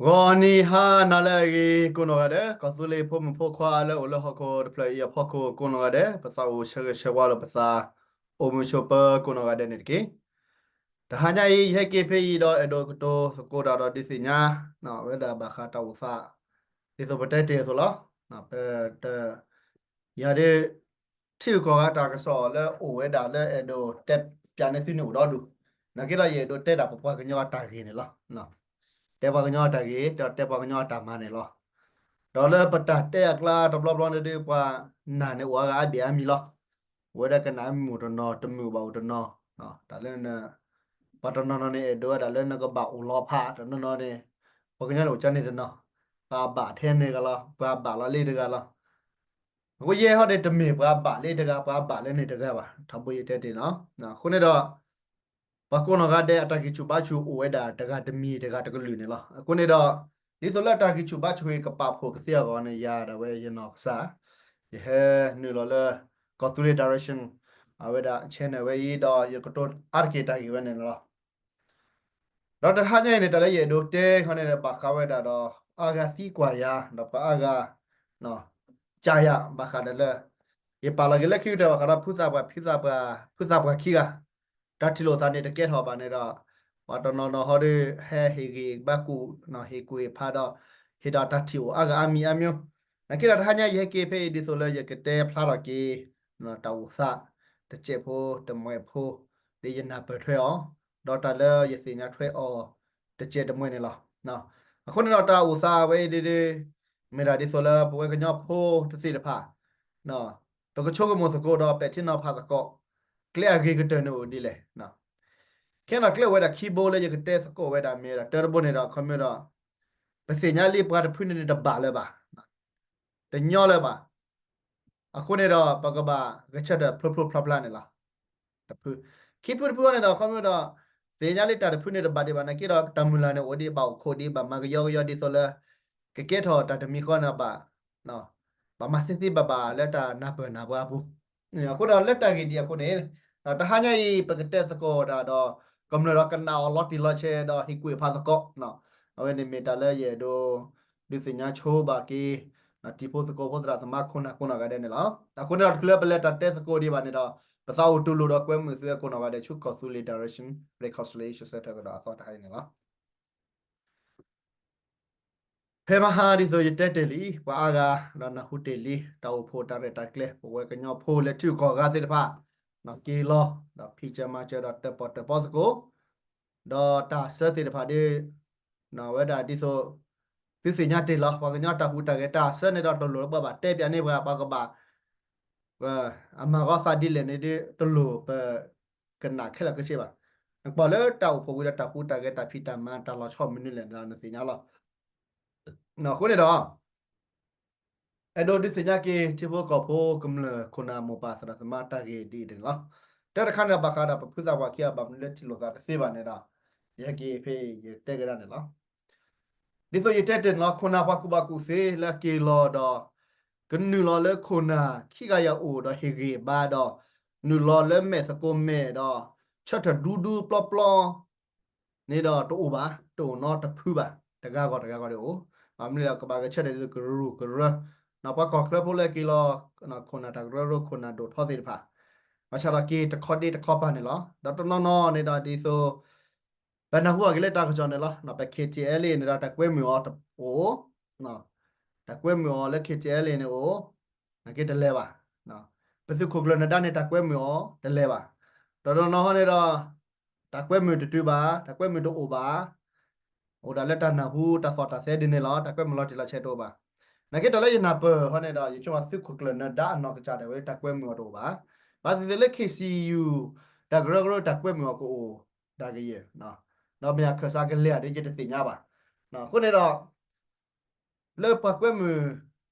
ဂီၤနံၤဟါနၤလၢအဂ့ၤ ကိးနီၢ်ဂၤဒဲး, ကီၢ်သူလ့ၤဖိမုၣ်ဖိခွါလၢအိၣ်လၢဟီၣ်ခိၣ်တဖျၢၣ်အံၤအဖီခိၣ်ကိးနီၢ်ဂၤဒဲး, ပသးအိၣ်ဆၢဂ့ၤဆၢဝါလိာ်ပသး အိၣ်မုာ်ဆိးပၢၤကိးနီၢ်ဂၤဒဲးန့ၣ်တက့ၢ်. တဟါညါအံၤ ယဟဲက့ၤဖဲအံၤဒီးအဲၣ်ဒိးကတိၤသကိးတၢ်ဒီးဒုးသ့ၣ်ညါ ဝဲဒၣ်ဘၣ်ဃးတၢ်အိၣ်သး ဒ်သိးပတဲတ့ၢ်အသိးလီၤ. ပတ ယၤဒ် ထံဂုၤကီၢ်ဂၤတၢ်ကစီၣ်လၢအိၣ်ဝဲဒၣ်လၢအဲၣ်ဒိးတဲပၠးန့ၢ်သုန့ၣ်အိၣ်ဒီဒူၣ်, နာ်က့ဒီးယအဲၣ်ဒိးတဲဒၣ်ပပှၤကညီအတၢ်ဂ့ၢ်န့ၣ်လီၤ. တဲပှၤကညီအတၢ်ဂ့ၢ် ဒီးတဲပှၤကညီအတၢ်မၤန့ၣ်လီၤ. ဒီးလၢပတၢ်တဲအကျါတဘျီဘျီန့ၣ်ဒီး ပှၤနာ်န့ၣ်အိၣ်အါဂၤအါဘ့ၣ်အါမံၤလီၤ. အိၣ်ဝဲဒၣ်ကနၣ်မုာ်အိၣ်တနီၤ တမုာ်ဘၣ်အိၣ်တနီၤ, တၢ်လၢ ပှၤတနီၤနီၤန့ၣ် အဲၣ်ဒိးဝဲဒၣ်လၢနကဘၣ်အိၣ်လီၤဖး, တနီၤနီၤန့ၣ် ပှၤကညီန့ၣ်အိၣ်ကၠီန့ၣ်တနီၤ, ပှၤဘၣ်ထဲန့ၣ်တဂၤလီၤ, ပှၤဘၣ်လီၤလ့တဂၤလီၤ. အဃိယဲဟီဒ်တမ့ၢ်ပှၤဘၣ်လ့တဂၤ ပှၤဘၣ်လၢန့ၣ်တဂၤဘၣ်, ထီဘိယတဲတ့ၢ်နီၤ. အဃိန့ၣ်ဒီး ပှၤကိးနီၢ်ဂၤဒဲးအတၢ်ဂံၢ်ဆူၣ်ဘါဆူၣ်အိၣ်ဝဲဒၣ်တဂၤတမံၤတဂၤတကလုာ်န့ၣ်လီၤ. အဃိန့ၣ်ဒီး ဒ်သိးလၢတၢ်ဂံၢ်ဆူၣ်ဘါဆူၣ်အံၤကပာ်ဖှိၣ်ကသ့အဂီၢ်န့ၣ် ယၤဒၣ်ဝဲယနီၢ်ကစၢ် ယဟဲနုာ်လီၤလၢ ကီၢ်သူလ့ၤ direction အဝဲဒၣ် channel ဝဲအံၤ ဒီးယကတိၤအါတက့ၢ်တၢ်ဂ့ၢ်ဝဲန့ၣ်လီၤ. ဒီးတဟါညါအံၤန့ၣ် တၢ်လၢယအဲၣ်ဒိးတဲခီန့ၣ် ဘၣ်ဃးဝဲဒၣ်ဒီး အါဂၤသံကွၢ်ယၤ ဒီးပှၤအါဂၤ ကးယၤဘၣ်ဃးဒီးလၢ ယပာ်လီၤက့ၤလၢခံကတၢၢ်ဘၣ်ဃးဒီး ဖုသးပှၢ် ဖုသးပှၢ် ဖုသးပှၢ်ခံဂၤ တၢ်ထံၣ်လိာ်သးန့ၣ်တကဲထီၣ်ဘၣ်န့ၣ်ဒီး ပှၤတနီၤနီၤဟီဒီး ဟဲဟ့ၣ်ဂံၢ်ဘါကူၣ် ဟ့ၣ်ကူၣ်ဟ့ၣ်ဖးဒီး ဟ့ၣ်ဒီးတၢ်ထံၣ်အိၣ်အါဂၤအါမံၤအါမံၤ, နာ်က့ဒီးတဟါညါယဟဲက့ၤဖဲအံၤဒ်သိးလၢယကတဲဖျါထီၣ်က့ၤ တၢ်အိၣ်သး တစဲးဖိတမှဲးဖိ ဒ်ယနၢ်ပၢၢ်ထွဲအီၤ ဒီးတၢ်လၢယသ့ၣ်ညါထွဲအီၤ တစဲးတမှဲးန့ၣ်လီၤ. အဃိန့ၣ်ဒီးတၢ်အိၣ်သးဝဲအံၤဒ်ဒ် မ့ၢ်ဒၣ်ဒ်သိးလၢပဝဲကညီဖိတသ့ၣ်တဖၣ် ပကဆိကမိၣ်သကိးဒီးပဲာ်ထံနီၤဖးသကိး ကျဲအဂ့ၤကတၢၢ်န့ၣ်အိၣ်ဒ်လဲၣ်. ခဲအံၤကျဲအိၣ်ဝဲဒၣ်ခံဘိလၢယကတဲသကိးဝဲဒၣ်မ့ၢ်ဝဲဒၣ် တၢတဘိန့ၣ်ဒီး ခီမ့ၢ်ဒီး ပသ့ၣ်ညါလံပှၤတဖုန့ၣ်န့ၣ်တဘၣ်လၢၤဘၣ်, တညီလၢၤဘၣ်. အဃိန့ၣ်ဒီး ပကဘၣ်ဂဲၤဆၢထၢၣ်ဖျိဖျိဖျါဖျါန့ၣ်လီၤ. တဖု ခံဖုတဖုအံၤန့ၣ်ဒီး ခီမ့ၢ်ဒီး သ့ၣ်ညါလံတၢ်တဖုန့ၣ်တဘၣ်ဒံးဘၣ် နာ်က့ဒီးတၢ်မုၢ်လၢ်န့ၣ်အိၣ်ဒံး ဘၣ်အိၣ်ခိးဒံး ဘၣ်မၤကယီကယီဒ်သိးလၢ ကကဲထီၣ်တၢ်တမံၤဃီန့ၣ်ဘၣ် ဘၣ်မၤသ့သ့ဘၣ်ဘၣ်လၢတၢ်နၢ်ပၢၢ်နၢ်ပှၤအပူၤ, အဃိဒီးလၢတၢ်ဂ့ၢ်ဒ်အံၤအဃိန့ၣ် တဟါညါအံၤ ပကတဲသကိးတၢ်ဒီး ကမျၢၢ်ဒီးကနၣ်အီၤလီၤတံၢ်လီၤဆဲးဒီးဟ့ၣ်ကူၣ်ဟ့ၣ်ဖးသကိး, အဝဲန့ၣ်မ့ၢ်တၢ်လၢယအဲၣ်ဒိး ဒုးသ့ၣ်ညါဆိဘၣ်က့ၤ တံၤဖိသကိးဖိသရၣ်သမါခိၣ်နၢ်ကိးနီၢ်ဂၤဒဲးန့ၣ်လီၤ. အဃိန့ၣ်ဒီးတချုးလၢပလဲၤတၢ်တဲသကိးဒံးဘၣ်န့ၣ်ဒီး ပသးအိၣ်တူၢ်လိာ်ဒီးကွဲမုာ်သုဝဲကိးနီၢ်ဂၤဒဲး ဆူကီၢ်သူလ့ၤ direction reconciliation center ကဒီးအသီတဟါအံၤန့ၣ်လီၤ. ဖဲမဟါဒ်သိးယတဲတ့ၢ်လံ ပှၤအါဂၤဒီးနၢ်ဟူတ့ၢ်လံ တၢ်အိၣ်ဖှိၣ်တၢ်ရဲၣ်တၢ်ကျဲၤ ပဝဲကညီဖိလၢထံဂုၤကီၢ်ဂၤသ့ၣ်တဖၣ် က့ၤလီၤ ဒီးဖံးစၢၤမၤစၢၤဒီးတၢၣ်ပီၣ်တၢၣ်ပီသကိး ဒီးတၢ်ဆၢသ့ၣ်တဖၣ်ဒီး ဝဲဒၣ်ဒ်သိး သုသ့ၣ်ညါတ့ၢ်လီၤ ပှၤကညီတၢ်ဟူးတၢ်ဂဲၤတၢ်ဆၢန့ၣ်ဒီးတလိၣ်လၢပဘၣ်တဲပၠးန့ၢ်ပှၤ ပှၤကဘၣ် အမၤဂီၤသးဒ်လဲၣ်န့ၣ်ဒီး တလိၣ်ပကနၣ်ခဲလၢာ်ခဲဆ့ဘၣ်. နကွၢ်လၢတၢ်အိၣ်ဖှိၣ်ဝံၤဒီးတၢ်ဟူးတၢ်ဂဲၤတၢ်ဖံးတၢ်မၤတၢ်လီၤဆီမနုၤလဲၣ်ဒီးနသ့ၣ်ညါလီၤ. အဃိန့ၣ်ဒီး အဲၣ်ဒိးဒုးသ့ၣ်ညါက့ၤ ထံဖိကီၢ်ဖိကမျၢၢ်ခိၣ်နၢ်မိၢ်ပၢ်သရၣ်သမါတၢ်ဂ့ၢ်ဒ်အံၤန့ၣ်လီၤ. တၢ်တခါန့ၣ် ဘၣ်ဃးဒီးပဖုသးပှၢ်ခံဂၤဘၣ်မနုၤလၢထံၣ်လိာ်သးတသ့ဘၣ်န့ၣ်ဒီး ယဟဲက့ၤဖဲယတဲကဒါန့ၣ်လီၤ. ဒ်သိးယတဲတ့ၢ်န့ၣ်လီၤ ခိၣ်နၢ်ပှၤကူၣ်ဘၣ်ကူၣ်သ့လၢအက့ၤလီၤဒီး ကနုာ်လီၤလၢခိၣ်နၢ်ခံဂၤယၤအိၣ်ဒီးဟ့ၣ်ဂံၢ်ဘါဒီး နုာ်လီၤလၢမဲာ်သကိးမဲာ်ဒီး ဆၢထၢၣ်ဒူဒူပျီပျီ န့ၣ်ဒီးတအိၣ်ဘၣ် တအိၣ်နီတဖုဘၣ် တဂၤဂီၢ်တဂၤဂီၢ်ဒ်အိၣ်, မ့ၢ်လၢကဘၣ်ဂဲၤဆၢထၢၣ်ဒ်သိးကရူၢ်ကရၢ, ပှၤကီၢ်ချၢဖိလၢက့ၤလီၤ ခိၣ်နၢ်တၢ်ကရၢကရိခိၣ်နၢ်ဒိၣ်ထီသ့ၣ်တဖၣ်, ဘၣ်ဆၣ်ဒီးက့ၤတခီဒ့တခီပၤန့ၣ်လီၤ. ဒီးတနီၤနီၤန့ၣ်ဒီးဒ်သိး ပနၢ်ဟူအီၤက့ၤလၢတၢ်ကစီၣ်န့ၣ်လီၤ ပ ခ့ၣ်ထံၣ်အဲလ်အ့ န့ၣ်ဒီးတၢ်ကွဲမုာ်အီၤအိၣ်, တၢ်ကွဲမုာ်အီၤလၢ ခ့ၣ်ထံၣ်အဲလ်အ့ န့ၣ်အိၣ် နာ်က့တလဲၤဘၣ်. ပသုးခိၣ်ကျၢၢ်နၢၤဒါန့ၣ် တၢ်ကွဲမုာ်အီၤတလဲၤဘၣ်. ဒီးတနီၤနီၤဟီန့ၣ်ဒီး တၢ်ကွဲမုာ်တတုၤဘၣ် တၢ်ကွဲမုာ်တအိၣ်ဘၣ်. အိၣ်ဒၣ်လၢတၢ်နၢ်ဟူတၢ်သီၣ်တၢ်သဲဒ်န့ၣ်လီၤ တၢ်ကွဲမုာ်လီၤတံၢ်လီၤဆဲးတအိၣ်ဘၣ်. နာ်က့တၢ်လၢယနၢ်ပၢၢ်ဟီန့ၣ်ဒီး ယဆိကမိၣ်သုးခိၣ်ကျၢၢ်နၢၤဒါအနီၢ်ကစၢ်ဒၣ်ဝဲတၢ်ကွဲမုာ်အီၤတအိၣ်ဘၣ်. ဘၣ်သ့ၣ်သ့ၣ်လၢ ခ့ၣ်စံယူၣ် တၢ်ကရၢကရိတၢ်ကွဲမုာ်အီၤကအိၣ်ဒၣ်ကယဲၢ် ဒီးမ့ၢ်အခၢၣ်စးကလဲၤဧါဒီးယတသ့ၣ်ညါဘၣ်. အဃိန့ၣ်ဒီး လၢပှၤကွဲမုာ်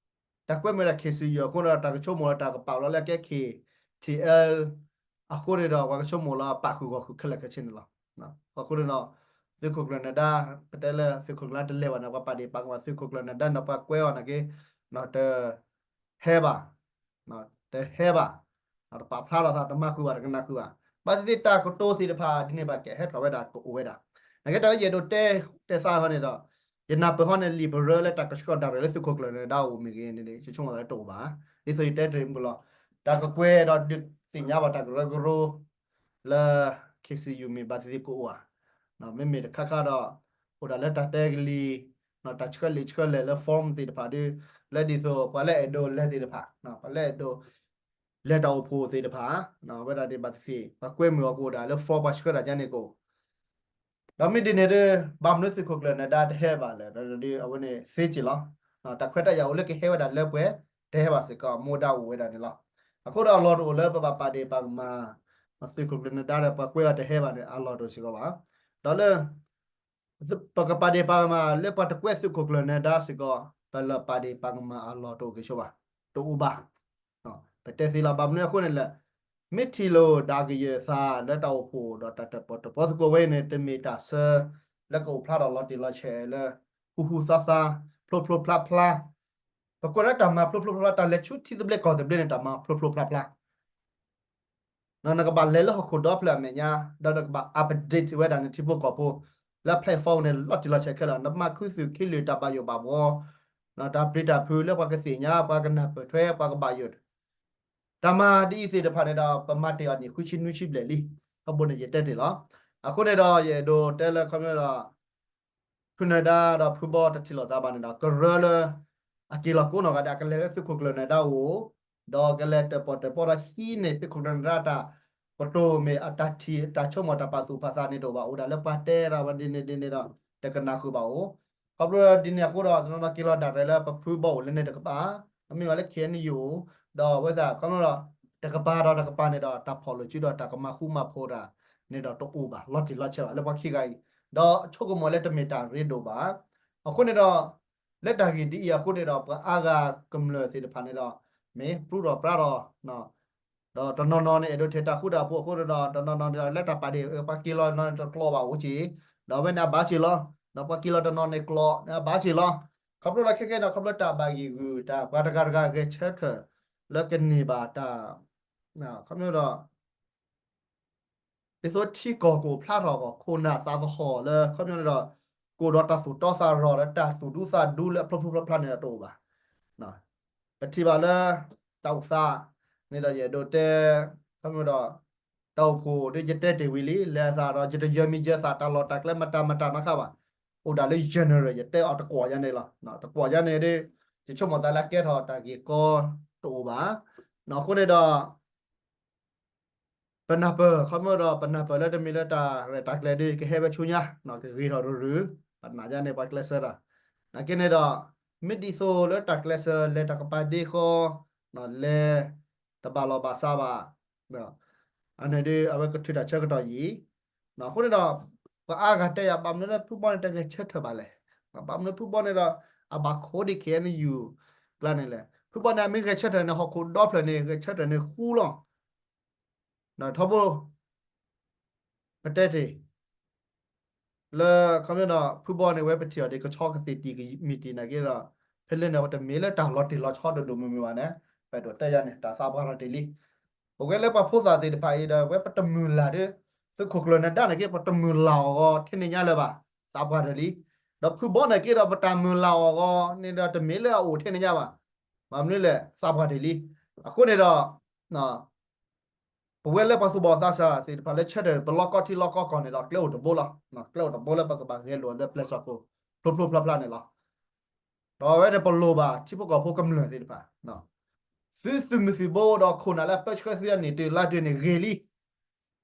တၢ်ကွဲမုာ်ဒၣ် ခ့ၣ်စံယူၣ် အဃိန့ၣ်ဒီး တၢ်ကဆိကမိၣ်လၢတၢ်ကပာ်လီၤလၢကဲ ခ့ၣ်ထံၣ်အဲလ် အဃိန့ၣ်ဒီး ပှၤကဆိကမိၣ်လၢပာ်ဃုာ်ဂီၢ်ဃုာ်ခဲလၢာ်ခဲဆ့န့ၣ်လီၤ. အဃိန့ၣ်ဒီး သုးခိၣ်ကျၢၢ်နၢၤဒါ ပတဲလၢသုးခိၣ်ကျၢၢ်နၢၤဒါတလဲၤဘၣ်န့ၣ် ပှၤပာ်ဒ့ၣ်ပာ်ကမၣ်သုးခိၣ်ကျၢၢ်နၢၤဒါန့ၣ် ပှၤကွဲအီၤနာ်က့ တ ဟဲဘၣ်, တဟဲဘၣ်, တပာ်ဖျါထီၣ်သး တမၤဃုာ်ဘၣ် တကနၣ်ဃုာ်ဘၣ်. ဘၣ်သ့ၣ်သ့ၣ်တၢ်ကတိၤသ့ၣ်တဖၣ်ဒ်န့ၣ်ဘၣ်ကဟဲထီၣ်ဝဲဒၣ်ကအိၣ်ဝဲဒၣ်. နာ်က့တၢ်လၢယအဲၣ်ဒိးတဲ တဲသးဟီန့ၣ်ဒီး ယနၢ်ပၢၢ်ဟီန့ၣ် လံာ်ပရၢလၢတၢ်ကဆှၢဒၣ်ရဲၣ်လၢသုးခိၣ်ကျၢၢ်နၢၤဒါအအိၣ်မ့ၢ်ဂ့ၤန့ၣ် ယဆိကမိၣ်သးလၢတအိၣ်ဘၣ်. ဒ်သိးယတဲတ့ၢ်မုၢ်လီၤ, တၢ်ကကွဲးဒီးဒုးသ့ၣ်ညါဘၣ်တၢ်ကရၢကရိ လၢ K C U မ့ၢ်ဘၣ်သ့ၣ်သ့ၣ်ကအိၣ်ဧါ. မ့မ့ၢ်တခါခါဒီး အိၣ်ဒၣ်လၢတၢ်တဲကလံၤ, တၢ်ဆှၢလံာ်ဆှၢလဲၢ်လၢ form သ့ၣ်တဖၣ်ဒီး လၢဒ်သိးပှၤလၢအဲၣ်ဒိးလဲၤသ့ၣ်တဖၣ်, ပှၤလၢအဲၣ်ဒိး လဲၤတၢ်အိၣ်ဖှိၣ်သ့ၣ်တဖၣ်, ဝဲဒၣ်ဒ်ဘၣ်သ့ၣ်သ့ၣ် ပှၤကွဲမုာ်အီၤကအိၣ်ဒၣ်လၢ form ပှၤဆှၢတၢ်ကန့ၣ်ကအိၣ် ဒီးမ့ၢ်ဒ်န့ၣ်ဒီး ဘၣ်မနုၤသုးခိၣ်ကျၢၢ်နၢၤဒါတဟဲဘၣ်လဲၣ်, ဒီးအဝဲန့ၣ်သ့က့ၤလီၤ. တၢ်ခွဲးတၢ်ယာ်အိၣ်လၢကဟဲဝဲဒၣ်လၢပှဲၤ တဟဲဘၣ်စ့ၢ်ကီး မူဒါအိၣ်ဝဲဒၣ်န့ၣ်လီၤ. အဃိဒီးအလီၢ်တအိၣ်လၢပဘၣ်ပာ်ဒ့ၣ်ပာ်ကမၣ် သုးခိၣ်ကျၢၢ်နၢၤဒါဒီးပှၤကွဲးအီၤတဟဲဘၣ်န့ၣ် အလီၢ်တအိၣ်စ့ၢ်ကီးဘၣ်. ဒီးလၢ ပကပာ်ဒ့ၣ်ပာ်ကမၣ်လၢပှၤတကွဲသုးခိၣ်ကျၢၢ်နၢၤဒါစ့ၢ်ကီး ပလၢပာ်ဒ့ၣ်ပာ်ကမၣ်အလီၢ်တအိၣ်က့ၤဆိဘၣ်, တအိၣ်ဘၣ်. ပတဲသ့လီၤ ဘၣ်မနုၤအဃိန့ၣ်လဲၣ်, မ့ၢ်ထံၣ်လိာ်ဒၣ်ကယဲၢ်သးလၢတၢ်အိၣ်ဖှိၣ်ဒီးတၢ်တၢၣ်ပီၣ်တၢၣ်ပီသကိးဝဲအံၤန့ၣ် တမ့ၢ်တၢ်ဆၢလၢကအိၣ်ဖျါထီၣ်လီၤတံၢ်လီၤဆဲးလၢ ဟူဟူသါသါ ဖျိဖျိဖျါဖျါ, ပကွၢ်လၢတၢ်မၤဖျိဖျိဖျါဖျါ တၢ်လဲၤဆူထံသဘျ့ကီၢ်သဘျ့န့ၣ် တၢ်မၤဖျိဖျိဖျါဖျါ နကဘၣ်လဲၤလၢဟီၣ်ခိၣ်ဒီဖျၢၣ်အမဲာ်ညါ, ဒီးနကဘၣ် update ဝဲဒၣ်နထံဖိကီၢ်ဖိ လၢ platform န့ၣ် လီၤတံၢ်လီၤဆဲးခဲလၢာ်, နမၤခူသူၣ်ခ့လုာ်တၢ်ဘၣ်ယိၣ်ဘၣ်ဘှီ, တၢ်ပျံၤတၢ်ဖုးလၢပှၤကသ့ၣ်ညါ ပှၤကနၢ်ပၢၢ်ထွဲ ပှၤကဘၣ်ယိၣ်, တၢ်မၤဒ်အံၤသ့ၣ်တဖၣ်န့ၣ်ဒီး ပမၤတ့ၢ်အီၤန့ၣ် ဃုဆံနွံဆံဘျဲၣ်လံ, ထီဘိန့ၣ်ယတဲတ့ၢ်လီၤ. အဃိန့ၣ်ဒီး ယအဲၣ်ဒိးတဲလၢခီဖျိဒီး ဖုနၢၤဒါဒီးဖုဘီတထံၣ်လိာ်သးဘၣ်န့ၣ်ဒီး ကရၢလၢ အက့ၤလီၤကိးနီၢ်ဂၤဒဲး အကလဲၤလၢသုးခိၣ်ကျၢၢ်နၢၤဒါအအိၣ်, ဒီးကလဲၤတၢၣ်ပီၣ်တၢၣ်ပီဒီးဟံးန့ၢ်သုးခိၣ်ကျၢၢ်နၢၤဒါတၢ်ကတိၤ မ့ၢ်အတၢ်ထံၣ်တၢ်ဆိကမိၣ်တၢ်ပာ်သူၣ်ပာ်သးန့ၣ်တအိၣ်ဘၣ်, အိၣ်ဒၣ်လၢပှၤတဲဒၣ်ဝဲဒ်န့ၣ်ဒ်န့ၣ်ဒီး တကနၣ်ဃုာ်ဘၣ်အိၣ်. ခီဖျိဒ်န့ၣ်အဃိဒီး တနီၤနီၤက့ၤလီၤဒၣ်ရဲၣ်လၢပဖုဘီအိၣ်လၢန့ၣ်တကပၤ, အမ့ၢ်ဝဲလၢ K N U အိၣ်, ဒီးအဝဲသ့ၣ်ခီဖျိဒီး တကပၤဒီးတကပၤန့ၣ်ဒီး တၢ်ဖီၣ်လိာ်စုဒီးတၢ်ကမၤဃူမၤဖိးတၢ်န့ၣ်ဒီးတအိၣ်ဘၣ်, လီၤတံၢ်လီၤဆဲးဘၣ်လၢပှၤခံဂၤအံၤ, ဒီးဆိကမိၣ်လၢတမ့ၢ်တၢ်ရ့ဒိၣ်ဘၣ်. အဃိန့ၣ်ဒီး လၢတၢ်ဂ့ၢ်ဒ်အံၤအဃိန့ၣ်ဒီး ပှၤအါဂၤကမျၢၢ်သ့ၣ်တဖၣ်န့ၣ်ဒီး မ့ၢ်ပြူဒီးပြါဒီး ဒီးတနီၤနီၤန့ၣ် အဲၣ်ဒိးထဲးတၢ်ဃူတၢ်ဖိးအဃိန့ၣ်ဒီး တနီၤနီၤန့ၣ်ဒီး လၢတၢ်ပာ်ဒ့ၣ် ပှၤက့ၤလီၤတနီၤန့ၣ်တကျိးဘၣ်အိၣ်က့ၤ, ဒီးအဝဲန့ၣ်အဘၣ်က့ၤလီၤ, ဒီးပှၤက့ၤလီၤတနီၤန့ၣ်ကျိးန့ၣ်အဘၣ်က့ၤလီၤ. ခီဖျိလၢခဲကဲန့ၣ် ခီဖျိတၢ်ဘၣ်ဂံၢ်ဂုာ်တၢ် ပှၤတဂၤတဂၤဂဲၤဆၢထၢၣ် လၢကန့ၢ်ဘၣ်တၢ် ခီဖျိဒီး ဒ်သိးထံကီၢ်ကအိၣ်ဖျါထီၣ်အဂီၢ် ခိၣ်နၢ်သးသဟီၣ်လၢ ခီဖျိန့ၣ်ဒီး ကအိၣ်ဒီးတၢ်သူၣ်တီသးရီၤဒီးတၢ်သူၣ်ဒူသးဒူလၢအဖျိဖျိဖျါဖျါန့ၣ်ဒီးတအိၣ်ဘၣ်. ပထံၣ်ဘၣ်လၢ တၢ်အိၣ်သးန့ၣ်ဒီး ယအဲၣ်ဒိးတဲ ခီဖျိဒီး တၢ်အိၣ်ဖှိၣ်ဒီးယတဲတ့ၢ်ဝံၤလံ လဲၤသးဒီး ယတယၢမံယၢသးတၢ်လီၢ်တၢ်ကျဲမတၤမတၤနီတခါဘၣ်. အိၣ်ဒၣ်လၢ general ယတဲအီၤတကွီၢ်ယါန့ၣ်လီၤ. တကွီၢ်ယါန့ၣ်ဒီး ယဆိကမိၣ်သးလၢအကဲထီၣ်တၢ်ဂ့ၢ်ကီတအိၣ်ဘၣ်. အဃိန့ၣ်ဒီး ပနၢ်ပၢၢ် ခီဖျိဒီး ပနၢ်ပၢၢ်လၢတမ့ၢ်လၢတၢ်ရဲၣ်တၢ်ကျဲၤဒီး ကဟဲဝဲဆူညါ ကဂ့ၤထီၣ်ရုၢ်ရုၢ် ပနာ်ယါန့ၣ်ပှၤကျဲးစၢးတၢ် နာ်က့န့ၣ်ဒီး မ့ၢ်ဒ်သိးလၢတၢ်ကျဲးစၢးလဲၤတၢ်ကပၤဒ့ဃီ လဲၤတဘၣ်လီၢ်ဘၣ်စးဘၣ် အန့ၣ်ဒီး အဝဲကထုးတၢ်ဆၢကတီၢ်ယံာ် အဃိန့ၣ်ဒီး ပှၤအါဂၤတဲယၤ ဘၣ်မနုၤလၢဖုဘီန့ၣ် တဂဲၤဆၢထၢၣ်ဘၣ်လဲၣ်. ဘၣ်မနုၤဖုဘီန့ၣ်ဒီး အဘၣ်ခိးဒံး K N U ကျါန့ၣ်လဲၣ်. ဖုဘီန့ၣ် အမ့ၢ်ဂဲၤဆၢထၢၣ်န့ၣ် ဟီၣ်ခိၣ်ဒီဖျၢၣ်န့ၣ် ဂဲၤဆၢထၢၣ်န့ၣ်ဃူလီၤ. ဒီးထီဘိ ပတဲတ့ၢ် လၢခီဖျိဒီး ဖုဘီန့ၣ် ဝဲပထံၣ်အီၤဒ်ကဆီကသ့ၣ်တံၢ်ကမံၤတံၢ်နာ်က့ဒီး ဖဲလၢန့ၣ် ပတမ့ၢ်လၢတၢ်လီၤတံၢ်လီၤဆဲးဒိၣ်ဒိၣ်မုၢ်မုၢ်ဘၣ်န့ၣ် ပအဲၣ်ဒိးတဲယါန့ၣ် တၢ်သးပှၢ်ထီၣ်တ့ၢ်လံ. ပဝဲလၢပှၤဖိသၣ်သ့ၣ်တဖၣ်အံၤဒီး ဝဲပတမုၢ်လၢ်ဒီး သုးခိၣ်ကျၢၢ်နၢၤဒါနာ်က့ ပတမုၢ်လၢ်အီၤဂီၤထဲန့ၣ်ညါလၢၤဘၣ်, သးပှၢ်တ့ၢ်လံ. ဒီးဖုဘီနာ်က့ဒီး ပတၢ်မုၢ်လၢ်အီၤဂီၤန့ၣ်ဒီး တမ့ၢ်လၢအအိၣ်ထဲန့ၣ်ညါဘၣ်. ဘၣ်မနုၤလဲၣ် သးပှၢ်တ့ၢ်လံ. အဃိန့ၣ်ဒီး ပဝဲလၢပှၤသူၣ်ဘီၣ်သးစၢ်သ့ၣ်တဖၣ်လၢဆၢထၢၣ် ပလီၢ်ကီၢ်ထံလီၢ်ကီၢ်ကီၢ်န့ၣ်ဒီး ကျဲအိၣ်တဘိလီၤ. ကျဲအိၣ်တဘိလၢပကဘၣ်ဂဲၤလိာ်လၢပျဲၢ်စီၣ်ခိၣ် ဖျိဖျိဖျါဖျါန့ၣ်လီၤ. ဒီးအဝဲန့ၣ်ပလိၣ်ဘၣ်ထံဖိကီၢ်ဖိကမျၢၢ်သ့ၣ်တဖၣ် သုသုးမုၢ်သုးဘိဒီးခိၣ်နၢ်လၢအပၢဆှၢသုအနံၣ်တုၤလါတုၤန့ၣ်ဂ့ၤလံ.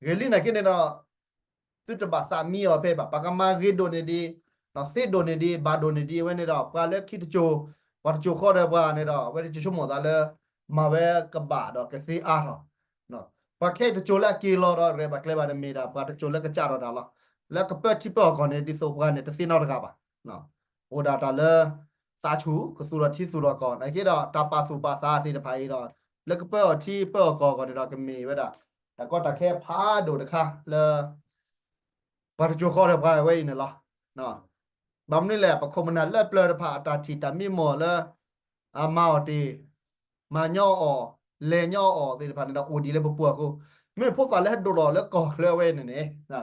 ဂ့ၤလံနာ်က့န့ၣ်ဒီး သုတဘၣ်သးမံအီၤဖဲဘၣ်. ပှၤကမၤဂ့ၤဒိၣ်န့ၢ်ဒံး, သ့ဒိၣ်န့ၢ်ဒံး, ဘၣ်ဒိၣ်န့ၢ်ဒံး အဝဲန့ၣ်ဒီး ပှၤလၢခံတစိၤ, ပှၤတစိၤဃီဒီးပှၤန့ၣ်ဒီး အဝဲတဆိကမိၣ်သးလၢ မၤဝဲကဘၣ်ဒီးကသ့အါထီၣ်. ပှၤခဲအံၤတစိၤလၢအက့ၤလီၤဒီးရဲၣ်ဘၣ်ကျဲၤဘၣ်န့ၣ်မ့ၢ်ဒၣ် ပှၤတစိၤလၢကစးထီၣ်တၢ်လီၤ. လၢကပၢထံပၢအီၣ်ကီၢ်န့ၣ် ဒ်သိးပှၤန့ၣ်တသ့နီတဂၤဘၣ်. အိၣ်ဒၣ်တၢ်လၢ သးဆူၣ်ကသူၣ်ထီၣ်ထံသူၣ်ထီၣ်ကီၢ် နာ်က့ဒီး တၢ်ပာ်သူၣ်ပာ်သးသ့ၣ်တဖၣ်အံၤဒီး လၢကပၢအီၣ်ထံပၢအီၣ်ကီၢ်အဂီၢ်န့ၣ်ဒီး ကမ့ၢ်ဝဲဒၣ် တၢ်ကီတၢ်ခဲဖးဒိၣ်တခါလၢ ပှၤတစိၤဃီဒီးပှၤဝဲအံၤန့ၣ်လီၤ. ဘၣ်မနုၤလဲၣ် ပခိၣ်ပနၢ်လၢပျၢၤတဖၣ်အတၢ်ထံၣ်တၢ်မံမီၢ်လၢ အမၤအီၣ်တ့ၢ် မၤညီအီၣ် လဲၤညီအီၣ်သ့ၣ်တဖၣ်န့ၣ်ဒီး အိၣ်ဒံးလၢပပူၤအဃိ, မ့မ့ၢ်ဖိသၣ်လၢဟဲဒိၣ်ထီၣ်လၢကီၢ်ချၢဝဲအံၤန့ၣ်န့ၣ် ထံ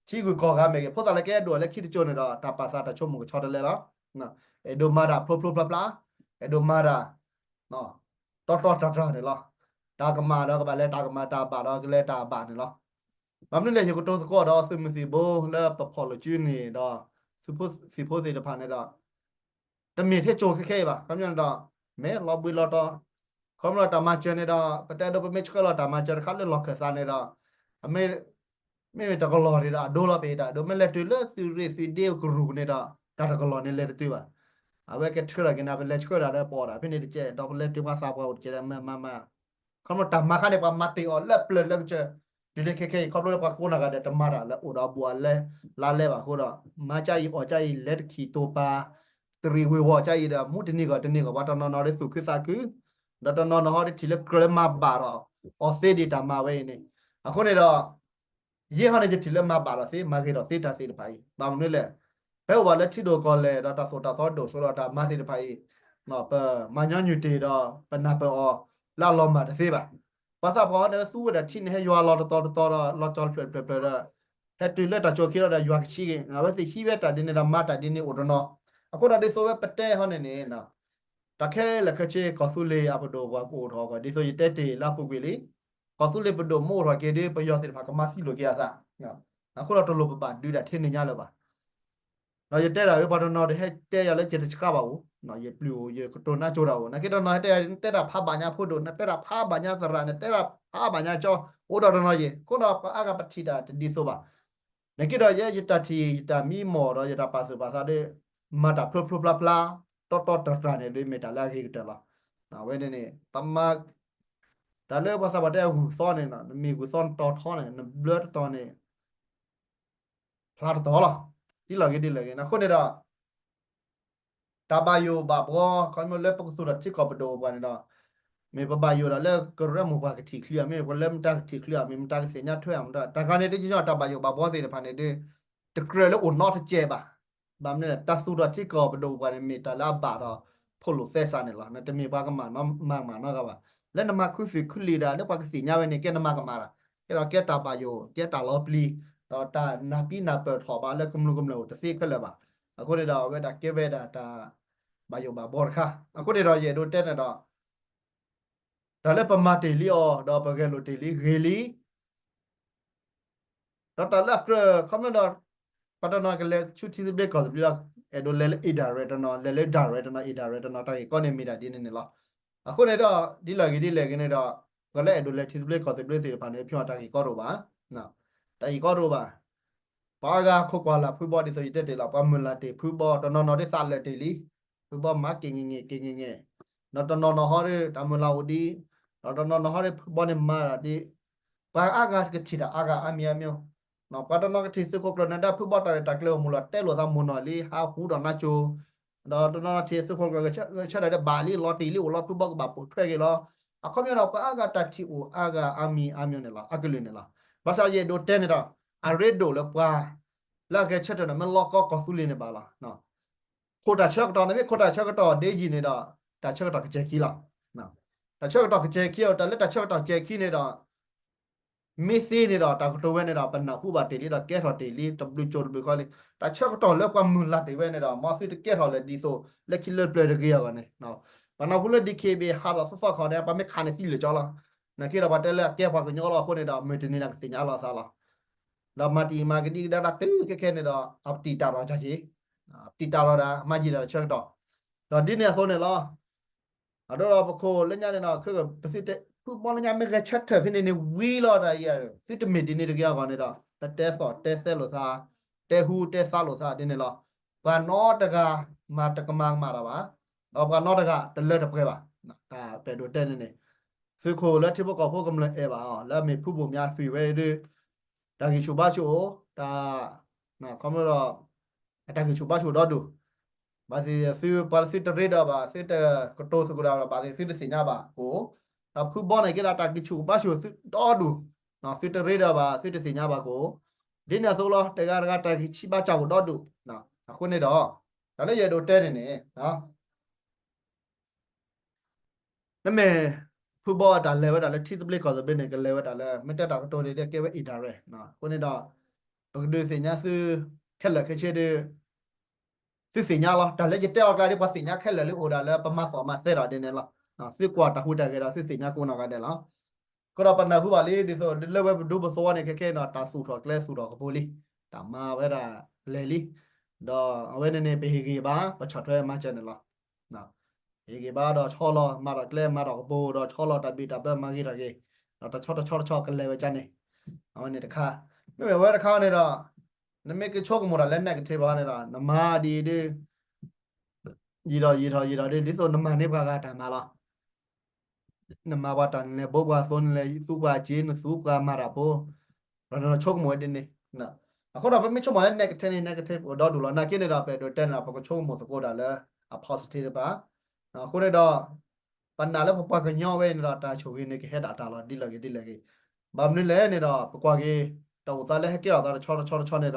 ဂုၤကီၢ်ဂၤမ့ၢ်ဂ့ၤ ဖိသၣ်လၢကဟဲဒိၣ်လၢခံတစိၤန့ၣ်ဒီး တၢ်ပာ်သးတၢ်ဆိကမိၣ်ကဆီတလဲလီၤ. အဲၣ်ဒိးမၤတၢ်ဖျိဖျိဖျါဖျါ, အဲၣ်ဒိးမၤတၢ် တီတီတၢ်တၢ်န့ၣ်လီၤ. တၢ်ကမၣ်ဒီးကဘၣ်လဲၤတၢ်ကမၣ်, တၢ်ဘၣ်ဒီးကလဲၤတၢ်ဘၣ်န့ၣ်လီၤ. ဘၣ်မနုၤလဲၣ် ယကတိၤသကိးဒီးသုးမုၢ်သံၣ်ဘိလၢပဖီၣ်လိာ်စုန့ၣ်ဒီး သုးဖိသ့ၣ်တဖၣ်န့ၣ်ဒီး တမ့ၢ်ထဲကၠိခဲခဲအံၤဘၣ်. ခီပညီန့ၣ်ဒီး မ့ၢ်လီၤဘှံးလီၤတီၤ, ခီပညီတၢ်မၤစၢၤန့ၣ်ဒီး ပတဲဒိးပမ့ၢ်ဆှၢလီၤတၢ်မၤစၢၤတခါလၢလီၢ်ခၢၣ်သးန့ၣ်ဒီး အမ့ၢ် မ့မ့ၢ်တကလီၢ်န့ၣ်ဒီး အဒိလီၤပ့ၤတၢ်ဒိ မ့ၢ်လဲၤတုၤလၢသုးရ့ၣ်သုးဒ့ကရူၢ်န့ၣ်ဒီး တၢ်တကလီၢ်န့ၣ်လဲၤတတုၤဘၣ်. အဝဲကဆှၢထီၣ်က့ၤန့ၣ် ပလဲၤဆှၢတၢ်ဒီးပအီၣ်တၢ်ဖဲန့ၣ်တကဲး ဒီးပလဲၤတုၤပှၤသးပှၢ်အိၣ်တကဲးဒီးမၤမၤမၤ ခီဖျိတၢ်မၤခါန့ၣ် ပှၤမၤတ့ၢ်အီၤလၢပျၢၤလၢကစၢၢ်, တုၤလၢခဲခဲအံၤ ခီဖျိလၢပှၤကိးနၤဂၤဒီး တမၤတၢ်လၢအိၣ်ဒီးဘူးအလဲ လါလဲဘၣ်အဃိဒီး မၤကၢ်အံၤအီၣ်ကၢ်အံၤ လဲၤတခံးတိာ်ပာ် တရံးဝ့ၤဝီၤကၢ်အံၤဒီး မူတနံၤဂီၢ်တနံၤဂီၢ် ပှၤတနီၤနီၤဒီးသူၣ်ခုသးခု, ဒီးတနီၤနီၤဟီဒီးထံၣ်လၢကြၢးလၢမၤဘၣ်ဒီး အီၤသ့ဒံးတၢ်မၤဝဲအံၤန့ၣ်, အဃိန့ၣ်ဒီး ယဲၢ်ဟီန့ၣ် ယထံၣ်လၢမၤဘၣ်ဒီးသ့ မၤဂ့ၤဒီးသ့တၢ်သ့ၣ်တဖၣ်အံၤ ဘၣ်မနုၤလဲၣ်, ဖဲအိၣ်ဘၣ်လၢထံဒိၣ်ကီၢ်လဲၢ်ဒီးတၢ်သိၣ်တၢ်သီဒိၣ်စိဒီးတၢ်မၤသ့ၣ်တဖၣ်အံၤ ပမၤညီနုၢ်တ့ၢ်ဒီး ပနၢ်ပၢၢ်အီၤလၢအလီၤမၢ်တသ့ဘၣ်. ပှၤသးပှၢ်ဟီန့ၣ် သူဝဲဒၣ်ထံန့ၣ် ဟဲယွၤလီၤတတီၤတတီၤဒီး လီၤကၠီၤဖျၢၣ်ဖျၢၣ်ဖျၢၣ်ဒီး ဟဲတုၤလၢတၢ်ကၠိခံဒီး ယွၤကဆံးက့ၤ အဝဲသ့ၣ်ဟံးဝဲတၢ်ဒ်န့ၣ်ဒီး မၤတၢ်ဒ်န့ၣ်အိၣ်တနီၤ, အဃိဒီးဒ်သိးဝဲပတဲဟီန့ၣ်န့ၣ် တၢ်ခဲလၢာ်ခဲဆ့ကီၢ်သူလ့ၤအပဒိၣ်ပှၤကအိၣ်ထီၣ်အဂီၢ် ဒ်သိးယတဲတ့ၢ်လၢအပူၤကွံာ်လံ, ကီၢ်သူလ့ၤပဒိၣ်မ့ၢ်အိၣ်ထီၣ်က့ၤဒီး ပယီၤသ့ၣ်တဖၣ်ကမၤသံလိာ်က့ၤအသး, အဃိဒီးတလိၣ်ပဘၣ်ဒုးတၢ်ထဲန့ၣ်ညါလၢၤဘၣ်. ဒီးယတဲဒၣ်ဝဲ ပှၤတနီၤတဟဲတဲယၤလၢယတဆှးဘၣ်အိၣ်, ယပျုၤအိၣ် ယကတိၤနါကၠိတၢ်အိၣ်, နာ်က့တနီၤတဲ နတဲတၢ်ဖးဘၣ်ညါဖိဒိၣ်, နတဲတၢ်ဖးဘၣ်ညါသရၣ်, နတဲတၢ်ဖးဘၣ်ညါကၠီ, အိၣ်ဒီးတနီၤယဲၢ်, အဃိဒီးပှၤအါဂၤပထံၣ်တၢ်တဒ်သိးဘၣ်. နာ်က့ဒီးယဲ ယတၢ်ထံၣ် ယတၢ်မံမီၢ်ဒီး ယတၢ်ပာ်သူၣ်ပာ်သးဒီး မၤတၢ်ဖျိဖျိဖျါဖျါ တီတီတၢ်တၢ်န့ၣ်ဒီး မ့ၢ်တၢ်လၢအဂ့ၤကတၢၢ်လီၤ. အဝဲန့ၣ်န့ၣ် ပမၤ တၢ်လၢပှၤသးပှၢ်တဲအဂုၢ်သီန့ၣ် နမ့ၢ်ဂုၢ်သီနတီၤထီန့ၣ် နဘျၢတတီၤန့ၣ် ဖျါတတီၤလီၤ. ဒ်လဲၣ်ဂ့ၤဒ်လဲၣ်ဂ့ၤန့ၣ် အဃိန့ၣ်ဒီး တၢ်ဘၣ်ယိၣ်ဘၣ်ဘှီ ခီဖျိလၢပကသူၣ်ထီၣ်ထံကီၢ်ပဒိၣ်ပှၤန့ၣ်ဒီး မ့ၢ်ပဘၣ်ယိၣ်ဒီးလၢကရၢမိၢ်ပှၢ်ကထံၣ်ချုးဧါ, မ့ၢ်ပှၤလၢမတၤကထံၣ်ချုးဧါ, မ့ၢ်မတၤကသ့ၣ်ညါထွဲဧါ, တၢ်ဂၤန့ၣ်ဒ်ကညီတၢ်ဘၣ်ယိၣ်ဘၣ်ဘှီသ့ၣ်တဖၣ်န့ၣ်ဒီး တကြၢးလၢအိၣ်နီတစဲးဘၣ်. ဘၣ်မနုၤလဲၣ် တၢ်သူၣ်ထီၣ်ထံကီၢ်ပဒိၣ်ပှၤန့ၣ် မ့ၢ်တၢ်လၢအဘၣ်ဒီးဖိလိာ်သဲစးန့ၣ်လီၤ. နတမ့ၢ်ပှၤကမၤနီၣ်မၤကမၣ်နီတဂၤဘၣ်. လၢနမၤခူသူၣ်ခူလံာ်ဒၣ် လၢပှၤကသ့ၣ်ညါဝဲန့ၣ် ကဲနမၤကမၣ်တၢ်, ကဲဒီးကဲတၢ်ဘၣ်ယိၣ် ကဲတၢ်လီၤပျံၤ ဒီးတၢ်နၢ်ပံနၢ်ပၢၢ်ထီၣ်ဘၣ်လၢကမျၢၢ်ကမျၢၢ်အိၣ်တသ့ခဲလၢာ်ဘၣ်. အဃိန့ၣ်ဒီး အဝဲဒၣ်ကဲဝဲဒၣ်တၢ်ဘၣ်ယိၣ်ဘၣ်ဘှီတခါ. အဃိန့ၣ်ဒီး ယအဲၣ်ဒိးတဲန့ၣ်ဒီး တၢ်လၢပမၤတ့ၢ်လံအီၤ ဒီးပဂဲၤလိာ်တ့ၢ်လံဂ့ၤလံ ဒီးတၢ်လၢအကြၢး ခီဖျိဒီး ပှၤတနီၤကလဲၤဆူထံသဘျ့ကီၢ်သဘျ့ဒီး အဲၣ်ဒိးလဲၤလၢ indirect တနီၤ လဲၤလၢ direct တနီၤ indirect တနီၤ တၢ်ဂ့ၢ်ကီန့ၣ်မ့ၢ်ဒၣ်ဒ်န့ၣ်န့ၣ်လီၤ. အဃိန့ၣ်ဒီး ဒ်လဲၣ်ဂ့ၤဒ်လဲၣ်ဂ့ၤန့ၣ်ဒီး ပှၤလၢအဲၣ်ဒိးလဲၤထံသဘျ့ကီၢ်သဘျ့သ့ၣ်တဖၣ်န့ၣ် ဖျိတၢ်ဂ့ၢ်ကီတအိၣ်ဘၣ်. တၢ်ဂ့ၢ်ကီတအိၣ်ဘၣ်. ပှၤအါဂၤခိးကွၢ်လၢ်ဖုဘီဒ်သိးယတဲတ့ၢ်လီၤ ပှၤမုၢ်လၢ်တ့ၢ်ဖုဘီ တနီၤနီၤဒ်သးလၢာ်တ့ၢ်လံ ဖုဘီမၤက့ၤငဲၤငဲၤက့ၤငဲၤငဲၤ, ဒီးတနီၤနီၤဟီဒီး တၢ်မုၢ်လၢ်အိၣ်ဒံး, ဒီးတနီၤနီၤဟီဒီး ဖုဘီန့ၣ်မၤတၢ်ဒ်, ပှၤအါဂၤကထံၣ်တၢ်အါဂၤအါမံၤအါမံၤ, ပှၤတနီၤကထံၣ်သုးခိၣ်ကျၢၢ်နၢၤဒါဖုဘီတၢ်ရဲၣ်တၢ်ကျဲၤအိၣ်မူလီၤ တဲလိာ်သးမိၢ်နီၢ်လံ ဟးဟူဒီးနါကၠိ, ဒီးတနီၤထံၣ်သုးခိၣ်ကျၢၢ်ဂဲၤဆၢထၢၣ်ဒီးဘၣ်လံ လီၤတံၢ်လံ အိၣ်လီၤဖုဘီကဘၣ်ပိာ်ထွဲက့ၤလီၤ. အခီပညီဒီး ပှၤအါဂၤတၢ်ထံၣ်အိၣ်အါဂၤအါမံၤအါမံၤန့ၣ်လီၤ အကလုာ်န့ၣ်လီၤ. ဘၣ်ဆၣ်ယအဲၣ်ဒိးတဲန့ၣ်ဒီး အရ့ဒိၣ်လၢပှၤ လၢအဂဲၤဆၢထၢၣ်န့ၣ် မ့ၢ်လီၢ်ကီကီၢ်သူလ့ၤန့ၣ်ဘၣ်လီၤ. ခိးတၢ်ဆၢကတီၢ်န့ၣ် မ့ၢ်ခိးတၢ်ဆၢကတီၢ်ဒ်ယံၤန့ၣ်ဒီး တၢ်ဆၢကတီၢ်ကစဲၤခံလီၤ. တၢ်ဆၢကတီၢ်ကစဲၤခံအီၤ တၢ်လၢတၢ်ဆၢကတီၢ်ကစဲၤခံန့ၣ်ဒီး မ့ၢ်သ့န့ၣ်ဒီး တၢ်ကတိၤဝဲန့ၣ်ဒီး ပနၢ်ဟူဘၣ်တ့ၢ်လံဒီး ကဲထီၣ်တ့ၢ်လံ တဘျုးကၠိတဘျုးခီလံ. တၢ်ဆၢကတီၢ်လၢပှၤမုၢ်လၢ်တ့ၢ်ဝဲန့ၣ်ဒီး မ်သုတကဲထီၣ်လၢဒ်သိး လၢခံလၢပျၢၤတဂ့ၤအဂီၢ်န့ၣ် ပှၤနီၢ်ဟူလၢ DKBA ဟးထီၣ်သီသီခီန့ၣ် ပှၤမ့ၢ်ခးန့ၣ်သံလၢာ်ကၠီလီၤ. နာ်က့ဒီးပှၤတဲလၢအကဲပှၤကညီလီၤအဃိန့ၣ်ဒီး မုၢ်တနံၤန့ၣ်ကသ့ၣ်ညါလီၤသးလီၤ. ဒီးမၤတံၢ်မၤကဒံကဒါတၢ်တုၤခဲခဲန့ၣ်ဒီး အတံာ်တာ်ထီၣ်ကၢ်က့ၤ, တံာ်တာ်ထီၣ်ဒၣ် မၤယံာ်ဒၣ်တၢ်ဆၢကတီၢ်, ဒီးဒ်န့ၣ်အသိးန့ၣ်လီၤ. အဒိဒီးပခိၣ်လၢညါန့ၣ်ဒီး ဖုဘီလၢညါမ့ၢ်ဂဲၤဆၢထၢၣ်ဖဲန့ၣ်န့ၣ်ဝံၤလီၤတၢ်အံၤ, သုတမ့ၢ်ဒ်န့ၣ်တဂ့ၤအဂီၢ်န့ၣ်ဒီး ပတဲသီၣ်တဲသဲလိာ်သး, တဲဟူတဲသါလိာ်သးဒ်န့ၣ်လီၤ. ပှၤနီတဂၤမၤတကမၤကမၣ်တၢ်ဘၣ်, ဒီးပှၤနီတဂၤတလၢတပှဲၤဘၣ်. တၢ်ပအဲၣ်ဒိးတဲန့ၣ်န့ၣ် သုးခိၣ်လၢထံဖိကီၢ်ဖိကမျၢၢ်အဲၣ်ဘၣ်အီၤ လၢအမ့ၢ်ဖုဘိၣ်မၠါသွံၣ်ဝဲဒီး တၢ်ဂံၢ်ဆူၣ်ဘါဆူၣ်အိၣ်, တၢ် ခီဖျိဒီး အတၢ်ဂံၢ်ဆူၣ်ဘါဆူၣ်ဒီဒူၣ်, ဘၣ်သ့ၣ်သုပှၤသုတရ့ဒီးဘၣ် သုတကတိၤသကိးတၢ်ဒီး ဘၣ်သ့ၣ်သုတသ့ၣ်ညါဘၣ်ကအိၣ်, ဒီးဖုဘီန့ၣ်က့ဒီးတၢ်ဂံၢ်ဆူၣ်ဘါဆူၣ်သုဒီဒူၣ်, သုတရ့ဒီးဘၣ် သုတသ့ၣ်ညါဘၣ်ကအိၣ်, ဒ်န့ၣ်အသိးလီၤ တဂၤတဂၤတၢ်ဂံၢ်ဆံးဘါဆူၣ်အိၣ်ဒီဒူၣ်. အဃိန့ၣ်ဒီး တၢ်လၢယအဲၣ်ဒိးတဲန့ၣ်န့ၣ် မ့မ့ၢ် ဖုဘီအတၢ်လဲၤဝဲဒၣ်လၢထံသဘျ့ကီၢ်သဘျ့န့ၣ် ကလဲၤဝဲဒၣ်လၢ မ့ၢ်တဲတၢ်ကတိၤန့ၣ် ကဲဝဲ indirect အဃိန့ၣ်ဒီး ပကဒုးသ့ၣ်ညါသု ခဲလၢာ်ခဲဆ့ဒီး သုသ့ၣ်ညါလီၤ. တၢ်လၢယတဲအီၤကျါဒ် ပှၤသ့ၣ်ညါခဲလၢာ်လၢအိၣ်ဒၣ်လၢပမၤသီၣ်မၤသဲဒီးဒ်န့ၣ်လီၤ. သုကွၢ်တၢ်ဟူးတၢ်ဂဲၤဒီးသုသ့ၣ်ညါကိးနီၢ်ဂၤဒဲးလီၤ. အဃိဒီးပနၢ်ဟူဘၣ်လံ ဒ်သိးလၢဝဲပဒူပသဝီန့ၣ် ခဲခဲဒီး တၢ်သူၣ်ထီၣ်ကျဲသူၣ်ထီၣ်ကပူၤလံ, တၢ်မၤဝဲဒၣ်လဲၤလံ. ဒီးအဝဲန့ၣ်န့ၣ် ပဟ့ၣ်ဂံၢ်ဘါ ပဆီၣ်ထွဲမၤစၢၤန့ၣ်လီၤ. ဟ့ၣ်ဂံၢ်ဘါဒီးဆီလီၤ မၤထီၣ်ကျဲမၤထီၣ်ကပူၤ ဒီးဆီလီၤတၢ်ဘံၣ်တၢ်ဘၢမၤဂ့ၤတၢ်ဂ့ၤ, ဒီးတဆီတဆီတဆီကလဲၤဝဲကန့ၣ်, အဝဲန့ၣ်တခါ, မ့မ့ၢ်ဝဲတခါန့ၣ်ဒီး နမ့ၢ်ကဆိကမိၣ်တၢ်လၢ negative ဘၣ်န့ၣ်ဒီး နမၤဒ်အံၤဒ် ယံာ်ဒီးယံာ်ထီၣ်ယံာ်ထီၣ်ဒ် ဒ်သိးနမၤန့ၢ်ပှၤဂၤတၢ်မၤလီၤ. နမၤပှၤတၢ်နလဲၤဘိပှၤသိ နလဲၤသူပှၤစ့ နသူပှၤမၤတၢ်ဖိ, ဒီးနဆိကမိၣ်ဝဲဒ်န့ၣ်. အဃိဒီးပမ့ၢ်ဆိကမိၣ်လၢ negative န့ၣ် negative အိၣ်ဒီဒူၣ်လီၤ. နာ်က့န့ၣ်ဒီး ပအဲၣ်ဒိးတဲန့ၣ်ဒီး ပကဆိကမိၣ်သကိးတၢ်လၢအ positive တဖၣ်. အဃိန့ၣ်ဒီး ပနာ်လၢပပှၤကညီဝဲန့ၣ်ဒီး တၢ်ဆိၣ်ဂ့ၤန့ၣ် ကဟဲဒၣ်တၢ်လီၤ ဒ်လဲၣ်ဂ့ၤဒ်လဲၣ်ဂ့ၤ. ဘၣ်မနုၤလဲၣ်န့ၣ်ဒီး ပကွၢ်က့ၤ တၢ်အိၣ်သးလၢဟဲကဲထီၣ်သးတဆီတဆီတဆီန့ၣ်ဒီး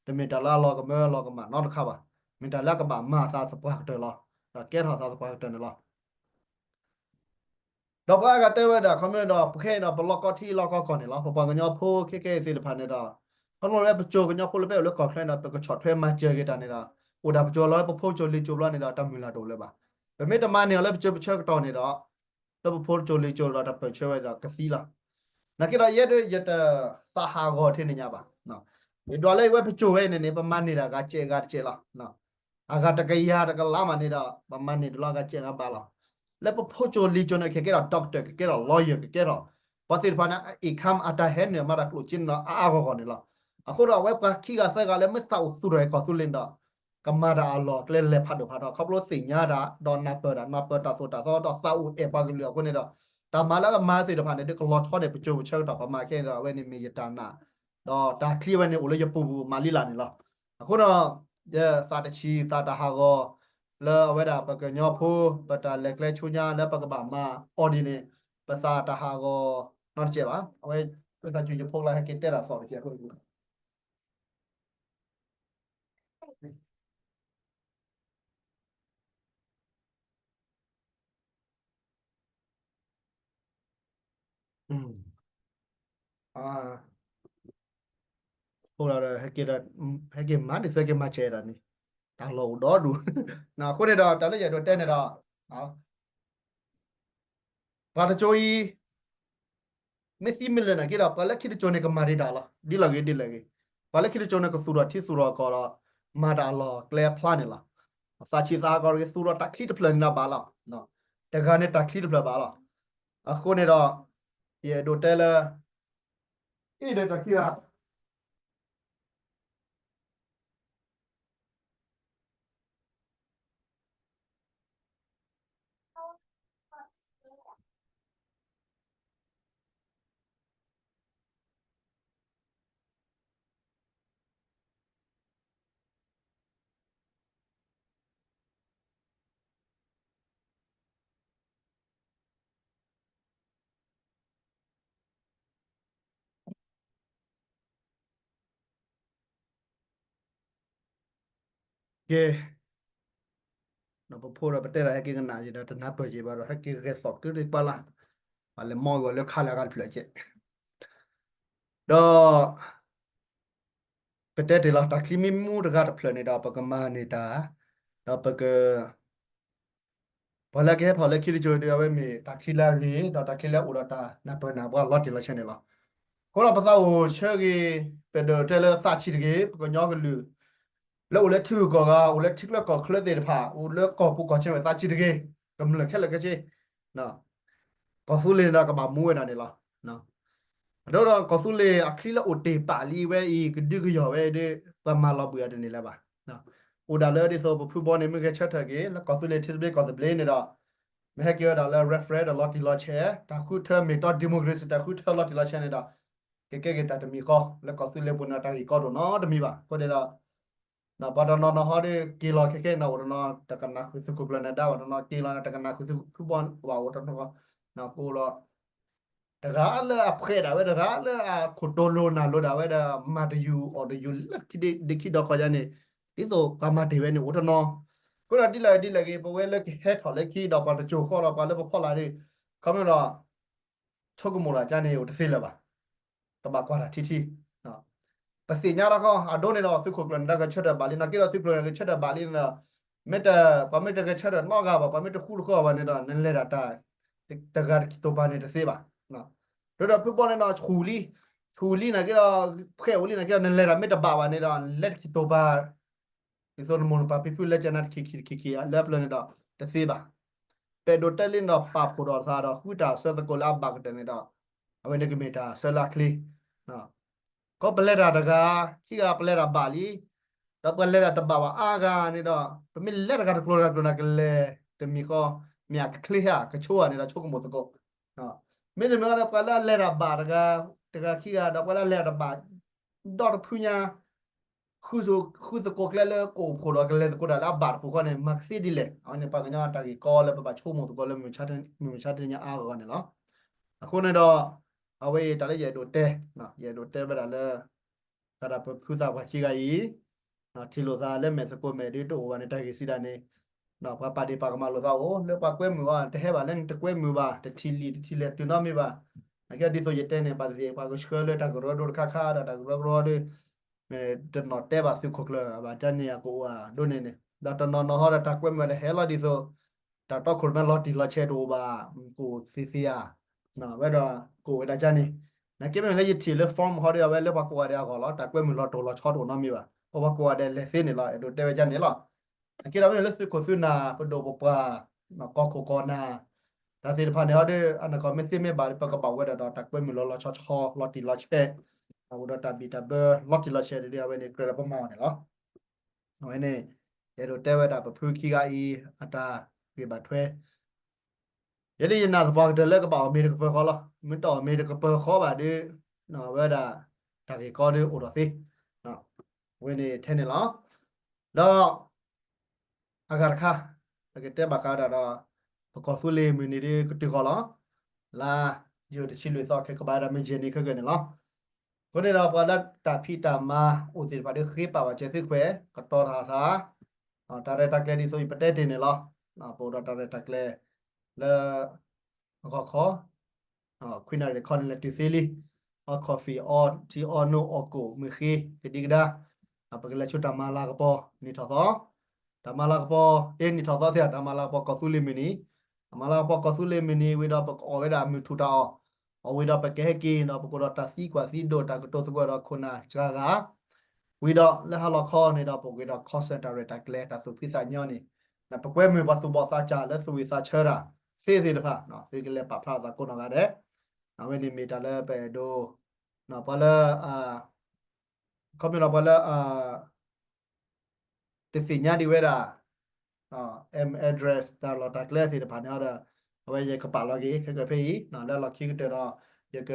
တမ့ၢ်တၢ်လၢအလီၤကမၢလီၤကမၣ်နီတခါဘၣ်. မ့ၢ်တၢ်လၢအကဘၣ်မၤသးသပှၢ်ကတၢၢ်လီၤ. ဒီးကဲထီၣ်သးသပှၢ်ကတၢၢ်န့ၣ်လီၤ. ဒီးပှၤအါဂၤတဲဝဲဒၣ် ခီမ့ၢ်ဒီး ပခဲအံၤဒီး ပလီၢ်ကီထံလီၢ်ကီကီၢ်န့ၣ်လီၤ. ပပှၤကညီဖိခဲကဲအံၤသ့ၣ်တဖၣ်န့ၣ်ဒီး ခီဖျိလၢပကၠိကညီဖိလၢပအဲၣ်လၢကီၢ်ချၢန့ၣ်ဒီး ပကဆီၣ်ထွဲမၤစၢၤက့ၤတၢ်န့ၣ်ဒီး အိၣ်ဒၣ်ပကၠိလီၤလၢပဖိကၠိလံၤကၠိဘျီန့ၣ်ဒီး တၢ်မုၢ်လၢ်တအိၣ်လၢၤဘၣ်. ပမ့ၢ်တမၤန့ၢ်အီၤလၢပကၠိပဆၢကတီၢ်န့ၣ်ဒီး လၢပဖိကၠိလံၤကၠိဒီးတၢ်ပၢၢ်ဆၢဝဲဒီးကသံလီၤ. နာ်က့ဒီးယဲဒၣ်ယတသးဟးဂီၤထဲန့ၣ်ညါဘၣ်. ယဒွးလၢယဝဲပကၠိဝဲအံၤန့ၣ်န့ၣ် ပမၤန့ၢ်တၢ်ဂၤစဲးဂၤတစဲးလီၤ. အဂၤတကယၤတကလးမးန့ၣ်ဒီး ပမၤန့ၢ်တလီၤဂၤစဲးဂၤဘၣ်လီၤ. လၢပဖိကၠိလံၤကၠိန့ၣ် ကကဲထီၣ် doctor ကကဲထီၣ် lawyer ကကဲထီၣ် ပှၤသ့ၣ်တဖၣ်န့ၣ် income အတၢ်ဟဲနုာ်မၤတၢ်ကျိၣ်စ့န့ၣ်ဒီး အါအါဂီၢ်ဂီၢ်န့ၣ်လီၤ. အဃိဒီးအဝဲပှၤခံဂၤသၢဂၤလၢမ့ၢ်သးအိၣ်သူၣ်ထီၣ်ကီၢ်သူလ့ၤန့ၣ်ဒီး ကမၤတၢ်အလီၢ်အကျဲလဲၤဖးဒိၣ်ဖးထီ ခီဖျိသ့ၣ်ညါတၢ် ဒီးနၢ်ပၢၢ်တၢ် နၢ်ပၢၢ်တၢ်သိၣ်တၢ်သီ ဒီးသးအိၣ်အဲၣ်ပှၤကလုာ်အဃိန့ၣ်ဒီး တၢ်မၤလၢအမၤသ့ၣ်တဖၣ်န့ၣ် ဒ်ကလီၤဆီန့ၣ် ပကၠိပဆၢကတီၢ်ပမၤခဲအံၤဒီး အဝဲန့ၣ်မ့ၢ်ယတၢ်နာ် ဒီးတၢ်ချံဝဲန့ၣ်အိၣ်လၢယပူၤပူၤမၤလံလၢ်န့ၣ်လီၤ. အဃိဒီး ယသးတဆံးသးတဟးဂီၤ လၢအဝဲဒၣ်ပကညီဖိ ပတၢ်လဲၤကျဲဆူညါလၢပကဘၣ်မၤအီၤဒ်န့ၣ် ပသးတဟးဂီၤနီတစဲးဘၣ်. အဝဲ ပသးစူၤယဖိကျါဟဲက့ၤတဲတၢ်သီၣ်တစဲးအဃိ အဃိဒီး ဟဲက့ၤမၤဒ်သိးက့ၤမၤစဲးဒၣ်န့ၣ် တၢ်လီၢ်အိၣ်ဒီဒူၣ်. အဃိန့ၣ်ဒီး တၢ်လၢယအဲၣ်ဒိးတဲန့ၣ်ဒီး ပှၤတကၠိအံၤ မ့ၢ်သံမ့ၢ်လၢာ်နာ်က့ဒီး ပှၤလၢခံတကၠိန့ၣ် ကမၤဒံးတၢ်လီၤ ဒ်လဲၣ်ဂ့ၤဒ်လဲၣ်ဂ့ၤ. ပှၤလၢခံတကၠိန့ၣ် ကသူၣ်ထီၣ်ထံသူၣ်ထီၣ်ကီၢ်ဒီး မၤတၢ်အလီၢ်အကျဲအဖျါန့ၣ်လီၤ. သးဆံးသးဟးဂီၤတဂ့ၤ သူၣ်ထီၣ်တၢ်ချံတဖျၢၣ်န့ၣ်ဒီးဘၣ်လီၤ. တဂၤန့ၣ်တၢ်ချံတဖျၢၣ်ဘၣ်လီၤ. အဃိန့ၣ်ဒီး ယအဲၣ်ဒိးတဲလၢ အံၤဒီးတၢ်ခံဂၤ ကဲ, ဒီးပဖိဒီးပတဲဒီး ဟဲက့ၤကနၣ်ယံၤဒီး တနၢ်ပၢၢ်ယံၤဘၣ်ဒီး ဟဲက့ၤဂဲၤသီၣ်က့ၤဒံးပှၤလၢ်, ပှၤလဲၤမီၢ်ဂီၤလၢခါလၢအဂၤတဖျၢၣ်ကဲး, ဒီး ပတဲတ့ၢ်လီၤ တၢ်ချံမ့ၢ်မူတဂၤတဖျၢၣ်န့ၣ်ဒီး ပကမၤန့ၢ်တၢ်, ဒီးပက ပှၤလၢကဟဲထီၣ်လၢခံတကၠိၤဒီး အဝဲမ့ၢ်တၢ်ချံလၢအဂ့ၤ ဒီးတၢ်ချံလၢအအိၣ်ဒီးတၢ်နၢ်ပၢၢ်နၢ်ပှၤလီၤတံၢ်လီၤဆဲးန့ၣ်လီၤ. အဃိဒီးပသးအိၣ်ဆၢဂ့ၤ ပဒိၣ်တဲလၢသးဆံးတဂ့ၤ ပကညီကလုာ် လၢအိၣ်လၢထံဂုၤကီၢ်ဂၤ အိၣ်လၢထံချၢကီၢ်ချၢသ့ၣ်တဖၣ် အိၣ်လၢကီၢ်ပူၤကီၢ်ချၢဝဲသးဆံးတဂ့ၤ ကမျၢၢ်ခဲလၢာ်ခဲဆ့ ကီၢ်သူလ့ၤန့ၣ်ဒီးကဘၣ်မူဝဲဒၣ်န့ၣ်လီၤ. အဒိဒီးကီၢ်သူလ့ၤအချံလၢအိၣ်တ့ၢ်ပာ်လံဝဲအံၤ ကဒုကယီၤဝဲဒီး ပှၤမၤလီၤဘှံးအီၤတန့ၢ်လၢၤဘၣ်. အိၣ်ဒၣ်လၢဒ်သိးပဖုဘီန့ၣ် မ့ၢ်ဂဲၤဆၢထၢၣ်က့ၤ လၢကီၢ်သူလ့ၤထံသဘျ့ကီၢ်သဘျ့န့ၣ်ဒီး မ့ၢ်ဟဲက့ၤဝဲဒၣ်လၢ referendum လီၤတံၢ်လီၤဆဲး တၢ်ဃုထၢမ့ၢ်တီ democracy တၢ်ဃုထၢလီၤတံၢ်လီၤဆဲးန့ၣ်ဒီး ကကဲက့ၤတၢ်တမံၤဃီ လၢကီၢ်သူလ့ၤပူၤန့ၣ် တၢ်ဂ့ၢ်ကီဒိၣ်နီတမံၤဘၣ်. အဃိန့ၣ်ဒီး ပှၤတနီၤနီၤဟီဒီး က့ၤလီၤခဲခဲန့ၣ် အိၣ်တနီၤ တကနၣ်ဃုာ်သုးခိၣ်ကျၢၢ်နၢၤဒါဘၣ် တနီၤက့ၤလီၤ တကနၣ်ဃုာ်သုးဖုဘီဘၣ် အိၣ်တနီၤ ကအိၣ်လီၤ တဂၤလၢအဖှဲးဒၣ်ဝဲ တဂၤလၢအခိၣ်တိၤလိၤနၢ်လိၤဒၣ်ဝဲဒီး မၤတယူၤအီၣ်တယူၤလၢခံဒ့ခံဒီခီယါန့ၣ် ဒ်သိးပှၤမၤတ့ၢ်ဝဲန့ၣ် အိၣ်တနီၤ. အဃိဒီးဒ်လဲၣ်ဒ်လဲၣ်ဂ့ၤ ပဝဲလၢကဟဲထီၣ်လၢခံဒီး ပှၤတစိၤဃီဒီးပှၤလၢပဖီလာ်ဒီး ခီမ့ၢ်ဒီး ဆိကမိၣ်တၢ်ကါန့ၣ် အိၣ်တသ့လၢၤဘၣ်. ကဘၣ်ကွၢ်တၢ်ထံထံ. ပသ့ၣ်ညါတၢ်ခီ အဒိန့ၣ်ဒီး သုးခိၣ်ကျၢၢ်န့ၣ် တၢ်ဂဲၤဆၢထၢၣ်ဘၣ်လံ, နာ်က့ဒီးသုးခိၣ်ကျၢၢ်န့ၣ် ဂဲၤဆၢထၢၣ်ဘၣ်လံန့ၣ်ဒီး မ့ၢ်တ ပှၤမ့ၢ်တဂဲၤဆၢထၢၣ်နီတဂၤဘၣ်, ပှၤမ့ၢ်တဃူတဃီဘၣ်န့ၣ်ဒီး နလဲၤတၢ် တဂၤတကံၢ်တိာ်ပာ်န့ၣ်တသ့ဘၣ်. ဒီးဒီးဖုဘီန့ၣ်ဒီး ဆူၣ်လံ, ဆူၣ်လံနာ်က့ဒီး ဖှဲးအိၣ်လံနာ်က့ဒီး နလဲၤတၢ်မ့ၢ်တဘၣ်ဘၣ်န့ၣ်ဒီး နလဲၤတကံၢ်တိာ်ပာ် ဒ်သိးနမိၢ်နပၢ်ဖံဖုလဲၤကနၤတခံခံခံခံလၢအပျၢၤန့ၣ်ဒီး တသ့ဘၣ်. ပအဲၣ်ဒိးတဲလံန့ၣ်ဒီး ပာ်ဖှိၣ်ဒီးသးဒီး ဃုတၢ်ဆၢသကိးလၢအဘၣ်ကတၢၢ်န့ၣ်ဒီး အဝဲန့ၣ်ကမ့ၢ်တၢ်ဆၢလၢအချ့ ကီပလဲၤတၢ်တဂၤ ခံဂၤပလဲၤတၢ်ဘၣ်လံ, ဒီးပှၤလဲၤတၢ်တဘၣ်ဘၣ်အါဂၤန့ၣ်ဒီး ပမ့ၢ်လဲၤတဂၤတကျိၤတဂၤကျိၤန့ၣ် ကလဲၤတမံၤဃီ မ့ၢ်အကချ့ဧါ ကဆိဧါန့ၣ်ဒီး ဆိကမိၣ်သကိး မ့တမ့ၢ်ဒီး ပှၤလၢအလဲၤတၢ်ဘၣ်တဂၤ တဂၤခံဂၤဒီး ပှၤလၢအလဲၤတၢ်တဘၣ် ဒီတဖုညါ ဃုသကိးကျဲလၢကအိၣ်ဖှိၣ်ဒီး ကလဲၤသကိးတၢ်လၢအဘၣ်တပူၤဃီန့ၣ် မၤကသ့ဒ်လဲၣ်. အဝဲန့ၣ် ပှၤကညီတၢ်ဂ့ၢ်ကီလၢပဘၣ်ဆိကမိၣ်သကိးလၢ မုၢ်မဆါတနံၤညါအါဂီၢ်န့ၣ်လီၤ. အဃိန့ၣ်ဒီး အဝဲအံၤတၢ်လၢယအဲၣ်ဒိးတဲ ယအဲၣ်ဒိးတဲဝဲဒၣ်လၢ တၢ်ဒၣ်ပဖုသးပှၢ်ခံဂၤအံၤ ထံၣ်လိာ်သးလၢမဲာ်သကိးမဲာ်ဒ်တအိၣ်ဘၣ်န့ၣ် တၢ်ဂ့ၢ်စံးဒၣ်န့ၣ် ပှၤပာ်ဒ့ၣ်ပာ်ကမၣ်လိာ်သးအိၣ် လၢပှၤကွဲမုာ်အီၤ တဟဲဘၣ်လၢနတကွဲမုာ်ဘၣ် တထံၣ်လံာ်တထံၣ်လဲၣ်တုၤနီတမံၤဘၣ်. နာ်က့ဒ်သိးယတဲန့ၣ် ဘၣ်သ့ၣ်သ့ၣ် ပှၤကဆှၢလၢတၢ်ကရၢကရိတခါခါဒီး တၢ်ကရၢကရိဒီး တနီၤတဲဘၣ်သုးခိၣ်ကျၢၢ် ဘၣ်တၢ်န့ၣ်အကအိၣ်အဒိန့ၣ်န့ၣ် ဒီးတနီၤနီၤဟီဒီးတၢ်ကွဲမုာ်ဒီးဟဲလီၤဒ်သိး တၢ်တီခိၣ်ရိၣ်မဲလီၤတံၢ်လီၤဆဲးတအိၣ်ဘၣ် ကအိၣ်သ့သ့ဧါ. ဝဲဒီးကအိၣ်ဝဲဒၣ်ကန့ၣ် နာ်က့မ့ၢ်လၢယထံၣ်လၢ form ဟီဒီး အဝဲလၢပှၤကိးဂၤဒဲးအဂီၢ်လီၤ တၢ်ကွဲမုာ်လီၤတိၢ်လီၤဆီတအိၣ်နီတမံၤဘၣ် ပှၤကိးဂၤဒဲးလဲၤသ့န့ၣ်လီၤ အဲၣ်ဒိးတဲဝဲဒ်န့ၣ်လီၤ. နာ်က့ဒီးမ့ၢ်လၢသုးခိၣ်သုးနၢ် ပဒိၣ်ပပှၢ် ကီၢ်ခိၣ်ကီၢ်နၢ် တၢ်သ့ၣ်တဖၣ်န့ၣ်ဟီဒီး အနီၢ်ကီၢ်မ့ၢ်သ့မ့ၢ်ဘၣ်ဒီး ပကဘၣ်ဝဲဒၣ်ဒီးတၢ်ကွဲမုာ်လီၤလီၤဆီဆီ လီၤတံၢ်လီၤဆဲး အိၣ်ဒီးတၢ်ဘံၣ်တၢ်ဘၢလီၤတံၢ်လီၤဆဲးဒီး အဝဲန့ၣ်ကြၢးလၢပမၤအီၤန့ၣ်လီၤ. အဝဲန့ၣ် အဲၣ်ဒိးတဲဝဲဒၣ်ပဖုခံဂၤအံၤ အတၢ်ဂ့ၢ်ဘၣ်ထွဲ ယဲဒၣ်ယနာ်သပှၢ်ကတၢၢ်လၢကဘၣ်အီၣ်မ့ၤတကပၢၤဃီလီၤ. မ့ၢ်တအီၣ်မ့ၤတကပၢၤဃီဘၣ်ဒီး အဝဲဒၣ် တၢ်ဂ့ၢ်ကီဒီးအိၣ်ဒီးသ့ အဝဲန့ၣ်ထဲန့ၣ်လီၤ. ဒီး အဂၤတခါ ပကတဲဘၣ်ဃးဒၣ်ဒီး ပကီၢ်သူလ့ၤမုၢ်နံၤဒီးကတုၤဃီၤလီၤ. လါယူၤတဆံလွံၢ်သီခဲကဘၣ်ဒၣ်မုၢ်ယဲၢ်နံၤခဲကနံၣ်န့ၣ်လီၤ. အဃိန့ၣ်ဒီး ပှၤလၢတၢ်ဖံးတၢ်မၤအိၣ်သ့ၣ်တဖၣ်ဒီး ဃ့ပာ်ဝဲစၢၤသုးခွဲး ကတီၤတၢ်သး တၢ်ရဲၣ်တၢ်ကျဲၤဒ်သိးယပတဲတ့ၢ်န့ၣ်လီၤ. ပအိၣ်ဒီးတၢ်ရဲၣ်တၢ်ကျဲၤလၢ ဂီၤခီ ခွံနၣ်ရံၣ်တခီန့ၣ် လဲၤတုၤသ့လံ. အီ coffee အီ tea အီ နိ အီကိၣ် မုၢ်ဃ့ ကဒံကဒါ ပကလဲၤဆူတၢ်မၤလၤကပီၤနံၣ်ထီၣ်သီ တၢ်မၤလၤကပီၤ အ့ နံၣ်ထီၣ်သီသ့ၣ် တၢ်မၤလၤကပီၤကီၢ်သူလ့ၤမုၢ်နံၤ တၢ်မၤလၤကပီၤကီၢ်သူလ့ၤမုၢ်နံၤဝံၤဒီး ပကအီၣ်ဝဲဒၣ်မုၢ်ထူၣ်တၢ်အီၣ် အီၣ်ဝံၤဒီးပကဟဲက့ၤဒီး ပကအိၣ်ဒီးတၢ်သံကွၢ်သံဒိး တၢ်ကတိၤသကိးဒီးခိၣ်နၢ်စှၤဂၤ ဝံၤဒီးလၢဟါလီၤခီန့ၣ်ဒီး ပကဝံၤဒီး concert တၢ်ရဲၣ်တၢ်ကျဲၤ တၢ်သူၣ်ဖှံသးညီန့ၣ် ပကွဲမုာ်ပှၤသူၣ်ဘီၣ်သးစၢ်လၢသူၣ်ဝံၣ်သးဆၢတၢ်သ့သ့ၣ်တဖၣ် သုကလဲၤပာ်ဖျါအသးကိးနီၢ်ဂၤဒဲး အဝဲန့ၣ်မ့ၢ်တၢ်လၢပအဲၣ်ဒိး ပှၤလၢ ခီမ့ၢ်လီၤပှၤလၢ တသ့ၣ်ညါဒံးဝဲဒၣ် address တၢ်လီၢ်တၢ်ကျဲသ့ၣ်တဖၣ်န့ၣ်ဒီး အဝဲယကပာ်လီၤက့ၤ ခဲကဖဲအံၤ လၢလီၢ်ခံကတၢၢ်ဒီး ယက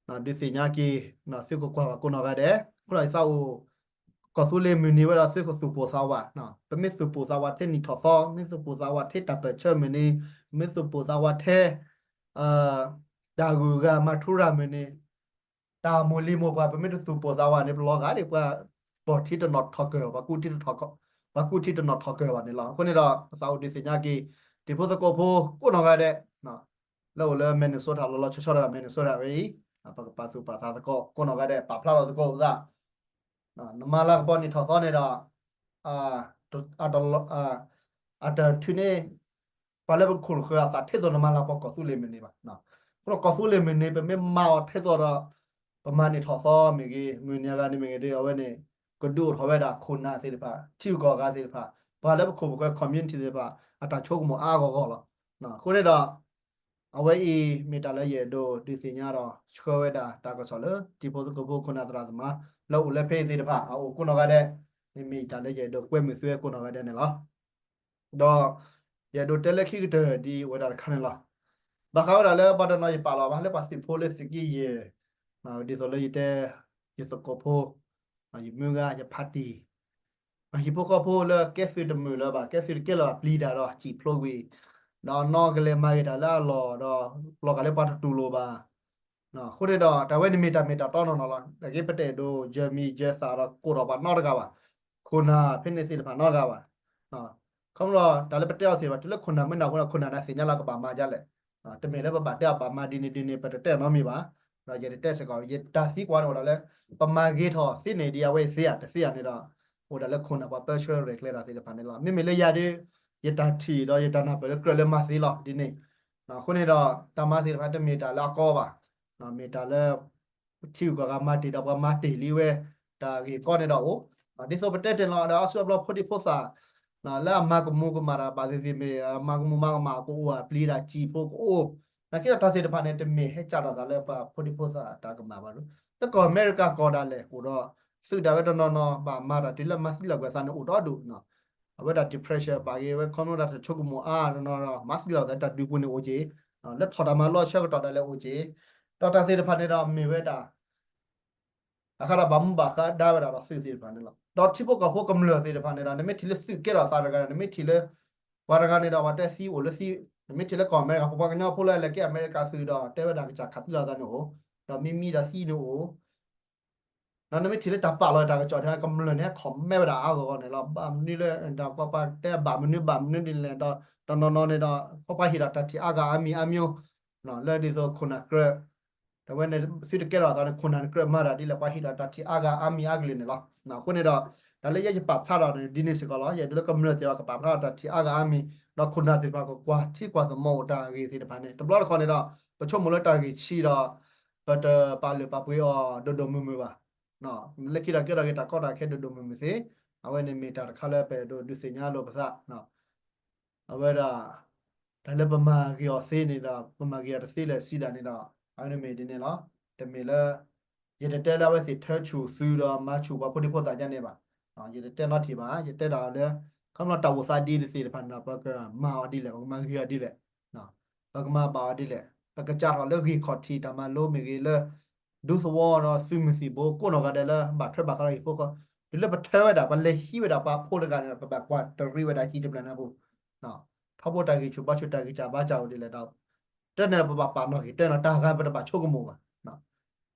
ဒုးသ့ၣ်ညါက့ၤ သုကကွၢ်ဘၣ်ကိးနီၢ်ဂၤဒဲး အဃိဒီးယသးအိၣ် ကီၢ်သူလ့ၤမုၢ်နံၤဝဲဒီးသုကသူၣ်ပိၢ်သးဝး ပမ့ၢ်သူၣ်ပိၢ်သးဝးထဲနံၣ်ထီၣ်သီ မ့ၢ်သူၣ်ပိၢ်သးဝးထဲတၢ်ပၢၢ်ဆၢမုၢ်နံၤ မ့ၢ်သူၣ်ပိၢ်သးဝးထဲ တၢ်ဂုၤဂၤမၤထူရၤမုၢ်နံၤ တၢ်မိၢ်လံၤမိၢ်ပှၢ် ပမ့ၢ်တသူၣ်ပိၢ်သးဝးန့ၣ် ပလီၤဂာ်ဒံးပှၤ ပိာ်ထံတနီၤထီၣ်ကၢၢ် ပှၤကူၣ်ထံတနီၤထီၣ်ကၢၢ်ဘၣ်န့ၣ်လီၤ. အဃိန့ၣ်ဒီး ပသးအိၣ်ဒုးသ့ၣ်ညါက့ၤ တံၤဖိသကိးဖိကိးနီၢ်ဂၤဒဲး လၢအိၣ်လၢ Minnesota လီၤလီၤဆီဆီဒၣ် Minnesota ဝဲအံၤ ပကပာ်သူၣ်ပာ်သးသကိး ကိးနီၢ်ဂၤဒဲး ပာ်ဖျါလီၤသကိးပသး နမၤလၤကပီၤနံၣ်ထီၣ်သီန့ၣ်ဒီး အတထုးန့ၢ် ပှၤလၢပခိၣ်နဃၢၤအသးထဲသိးနမၤလၤကပီၤကီၢ်သူလ့ၤမုၢ်နံၤဘၣ်. အဃိဒီးကီၢ်သူလ့ၤမုၢ်နံၤ ပမ့ၢ်မၤအီၤထဲသိးဒီး ပမၤနံၣ်ထီၣ်သီမ့ၢ်ဂ့ၤ မုၢ်နံၤအဂၤန့ၣ်မ့ၢ်ဂ့ၤဒီး အဝဲန့ၣ် ကဒုးအိၣ်ထီၣ်ဝဲဒၣ်ခိၣ်နၢ်သ့ၣ်တဖၣ် ထံဂုၤကီၢ်ဂၤသ့ၣ်တဖၣ် ပှၤလၢပခိၣ်ပဃၢၤ community သ့ၣ်တဖၣ် အတၢ်ဆိကမိၣ်အါအါဂီၢ်ဂီၢ်လီၤ. အဃိန့ၣ်ဒီး အဝဲအံၤမ့ၢ်တၢ်လၢယအဲၣ်ဒိးဒုးသ့ၣ်ညါဒီး ဆှၢဝဲဒၣ်တၢ်ကစီၣ်လၢ တံၤဖိသကိးဖိခိၣ်နၢ်သရၣ်သမါ လၢအိၣ်လၢဖဲအံၤသ့ၣ်တဖၣ် အအိၣ်ကိးနီၢ်ဂၤဒဲး မ့ၢ်တၢ်လၢယအဲၣ်ဒိးကွဲမုာ်သုဝဲကိးနီၢ်ဂၤဒဲးန့ၣ်လီၤ. ဒီး ယအဲၣ်ဒိးတဲလၢခံကတၢၢ်ဒ်အဝဲဒၣ်တခါန့ၣ်လီၤ. ဘၣ်ဃးဝဲဒၣ်လၢပှၤတနီၤယပာ်လီၤဘၣ်လၢပှၤသုးဖိလၢသုးက့ယဲၢ် ဒ်သိးလၢယတဲ ယသကိးဖိ ယမုၢ်ဂၤ ယဖးတံၢ် ဟံၣ်ဖိဃီဖိလၢကဲသုးတမုာ်လၢၤဘၣ် ကဲသုးတကဲလၢၤဘၣ် ပျံၤတၢ်ဒီးစံၣ်ဖျိကွံာ် ဒီးနီၢ်ကလဲၤမၤဂ့ၤတၢ်လၢအလီၢ်ဒီး လီၤဂာ်လၢပှၤတတူၢ်လိာ်ဘၣ် အဃိန့ၣ်ဒီး တၢ်ဝဲန့ၣ်မ့ၢ်တၢ်မ့ၢ်တၢ်တီနီၢ်နီၢ်လီၤ. နာ်က့ပတအဲၣ်ဒိး ယၢၤမံၤယၢၤသးဒီးကိးထီၣ်ပှၤနီတဂၤဘၣ်. ခိၣ်နၢ်ဖဲန့ၣ်သ့ၣ်တဖၣ်နီတဂၤဘၣ်. ခီဖျိတၢ်လၢပတဲအီၤသ့ၣ်တဖၣ် တုၤလၢခိၣ်နၢ်မုၢ်နၢ်အဃိဒီး ခိၣ်နၢ်န့ၣ်သ့ၣ်ညါလၢကဘၣ်မၤဒ်လဲၣ်. တမ့ၢ်လၢပဘၣ်တဲအီၤဘၣ်မၤဒ်န့ၣ်ဒ်န့ၣ် ပတတဲအီၤနီတမံၤဘၣ်. ဒီးယတတဲစ့ၢ်ကီး ယတၢ်သံကွၢ်န့ၣ်အိၣ်ဒၣ်လၢ ပမၤဂ့ၤထီၣ်သ့န့ၣ် ဒ်အဝဲသ့ဧါတသ့ဧါန့ၣ်ဒီး အိၣ်ဒၣ်လၢခိၣ်နၢ်ပှၤပၢဆှၢရဲၣ်ကျဲၤတၢ်သ့ၣ်တဖၣ်န့ၣ်လီၤ. မ့မ့ၢ်လၢယၤဒီး ယတၢ်ထံၣ်ဒီးယတၢ်နၢ်ပၢၢ်လၢကြၢးလၢမၤသ့လီၤဒ်န့ၣ်. အဃိန့ၣ်ဒီး တၢ်မၤသ့ၣ်တဖၣ်တမ့ၢ်တၢ်လၢအကီဘၣ်, မ့ၢ်တၢ်လၢ ထံဂုၤကီၢ်ဂၤမၤတ့ၢ်ဒီးပှၤမၤတ့ၢ်လံဝဲ တၢ်ဂ့ၢ်ကီန့ၣ်ဒီးအိၣ်, ဒ်သိးပတဲတ့ၢ်လီၤဒီး အါစုအါဘျီဖိဒံဖိသၣ် လၢအမၤကမူၤကမၣ်တၢ်ဘၣ်သ့ၣ်သ့ၣ်မ့ၢ် မၤကမူၤမၤကမၣ်ကအိၣ် အပျံၤတၢ်စံာ်ဖိကအိၣ်, နာ်က့ဒီးတၢ်သ့ၣ်တဖၣ်န့ၣ် တမ့ၢ်ဟဲကၢ်ထီၣ်သးလၢပှၤဖိဒံဖိသၣ်တၢ်ကမၣ်ဘၣ်ဒီး လၢကီၢ်အမဲရကၤကီၢ်ဒၣ်လဲာ်အိၣ်ဒီး သုးဒၣ်ဝဲတနီၤနီၤ ဘၣ်မၤတၢ်တုၤလၢမၤသံလီၤကွံာ်သးန့ၣ်အိၣ်ဒီဒူၣ် အဝဲဒၣ် depression ဘၣ်ဂ့ၤဝဲ ခီဖျိတၢ်ဆိကမိၣ်အါတနီၤဒီး မၤသံလီၤသးတၢ်ဒုးပူၤန့ၣ်အိၣ်က့ၤ, လၢထီၣ်တၢ်မၤလီၢ်ဆၢကတီၢ်ဒၣ်လဲာ်အိၣ်က့ၤ, ဒီးတၢ်သ့ၣ်တဖၣ်န့ၣ်ဒီးမ့ၢ်ဝဲဒၣ် အဃိဒီးဘၣ်မူဘၣ်ဃးဒါဝဲဒၣ်ဒီးသုးသ့ၣ်တဖၣ်န့ၣ်လီၤ. ဒီးထံဖိကီၢ်ဖိကမျၢၢ်သ့ၣ်တဖၣ်န့ၣ်ဒီး နမ့ၢ်ထံၣ်လၢသုးကဲထီၣ်သးတဂၤ နမ့ၢ်ထံၣ်လၢ ပှၤတဂၤန့ၣ်ဒီးပှၤတဲသံအိၣ်လၢသံ, နမ့ၢ်ထံၣ်လၢကီၢ်အမဲရကၤ ပပှၤကညီဖိလၢအလဲၤကဲအမဲရကၤသုးဒီးတဲဝဲဒၣ်ကစၢ်ခးသံလီၤသးန့ၣ်အိၣ်, ဒီးမ့မံဒီးသံန့ၣ်အိၣ် ဒီးနမ့ၢ်ထံၣ်လၢတၢ်ပာ်လီၤတၢ်ကစီၣ်ထဲ ကမျၢၢ်န့ၣ် ဟဲ comment ဝဲဒၣ်အါဂီၢ်ဂီၢ်န့ၣ်လီၤ. ဘၣ်မနုၤလၢ ပှၤတဲဘၣ်မနုၤဘၣ်မနုၤဒ်လဲၣ်ဒီး တနီၤနီၤန့ၣ်ဒီး ပှၤဟ့ၣ်ဒီးတၢ်ထံၣ်အါဂၤအါမံၤအါမံၤ လၢဒ်သိးခိၣ်နၢ်ကြၢး တဝဲန့ၣ် သုတကဲထီၣ်သးန့ၣ် ခိၣ်နၢ်န့ၣ်ကြၢးမၤတၢ်ဒ်လဲၣ် ပှၤဟ့ၣ်ဒီးတၢ်ထံၣ်အါဂၤအါမံၤအါကလုာ်န့ၣ်လီၤ. အဃိန့ၣ်ဒီး တၢ်လၢယဲယပာ်ဖျါထီၣ်န့ၣ် ဒ်န့ၣ်စ့ၢ်ကီးလီၤ. ယအဲၣ်ဒိးလၢကမျၢၢ်သ့ၣ်တဖၣ်ကပာ်ဖျါထီၣ်တၢ်ထံၣ်အါဂၤအါမံၤ ဒီးခိၣ်နၢ်သ့ၣ်တဖၣ်ကကွၢ်ထံကွၢ်သမီအိၣ်တၢ်ဂ့ၢ်သ့ၣ်တဖၣ်န့ၣ် တဘျီတခီၣ်န့ၣ်ဒီး ပဆိကမိၣ်လၢတၢ်ဂ့ၢ်ဆံးဒီး ပတပာ်လုၢ်ပာ်ပှ့ၤအီၤဒိၣ်ဒိၣ်မုၢ်မုၢ်ဘၣ်. လၢခံဒီးကဲထီၣ်က့ၤတၢ်ကီတၢ်ခဲဒိၣ်ဒိၣ်မုၢ်မုၢ်သ့, အဝဲန့ၣ်မ့ၢ်တၢ်တခါလၢပအဲၣ်ဒိးဒုးသ့ၣ်ညါလိာ်ပသး အဝဲဒၣ် တၢ်လၢပမၤဂ့ၤအီၤသ့န့ၣ်ဒီး ပမၤဂ့ၤအီၤတသ့လၢၤစံးဒၣ်န့ၣ်ဒီး အဝဲန့ၣ်မ့ၢ်ဒ်န့ၣ်လီၤ. တမ့ၢ်လၢ ယတတဲလၢအဝဲသ့ၣ်ထၢဆူၣ်သုးဒီးမၤဆူၣ်ပှၤဖိဒံဖိသၣ်ညါန့ၣ်ဘၣ်. ယတတဲနီတထံၣ်ဘၣ်. ယတဲဒၣ်လၢ ခီဖျိတၢ်အိၣ်သးဒ်တသ့ၣ်တဖၣ်န့ၣ်ဒီး ပကမၤအီၤဒ်လဲၣ် ပကမၤဂ့ၤအီၤဒ်လဲၣ် ပကမၤဘၣ်အီၤဒ်လဲၣ် ပကစးထီၣ်လၢဂ့ၢ်ခီၣ်ထံးတၢ်မၤလိမ့ၢ်ဂ့ၤလၢ ဒူသဝီဒီးသုးမုၢ်သံၣ်ဘိ ကိးနီၢ်ဂၤဒဲးလၢဘၣ်ထွဲဘၣ်ဃးဒီးဟံၣ်ဖိဃီ, တုၤလၢပထၢဝဲဒၣ် ပလဲၤဟံးဝဲဒၣ်ပှၤဖိတဂၤန့ၣ်ဒီး ပဘၣ်ကွၢ်တရံးဝဲဒၣ်ဟံၣ်တဖျၢၣ်န့ၣ်အပူၤ, ထီဘိတၢ်ဂံၢ်ဆူၣ်ဘါဆူၣ်တၢ်ဂံၢ်စၢ်ဘါစၢ်အိၣ်ဒ်လဲၣ်ဒီး တၢ်န့ၣ်ဒီးပဘၣ်ပာ်နီၣ်က့ၤ တၢ်န့ၣ်ဒီးတၢ်ဂၤပတဘၣ်ဆိကမိၣ်ဘၣ်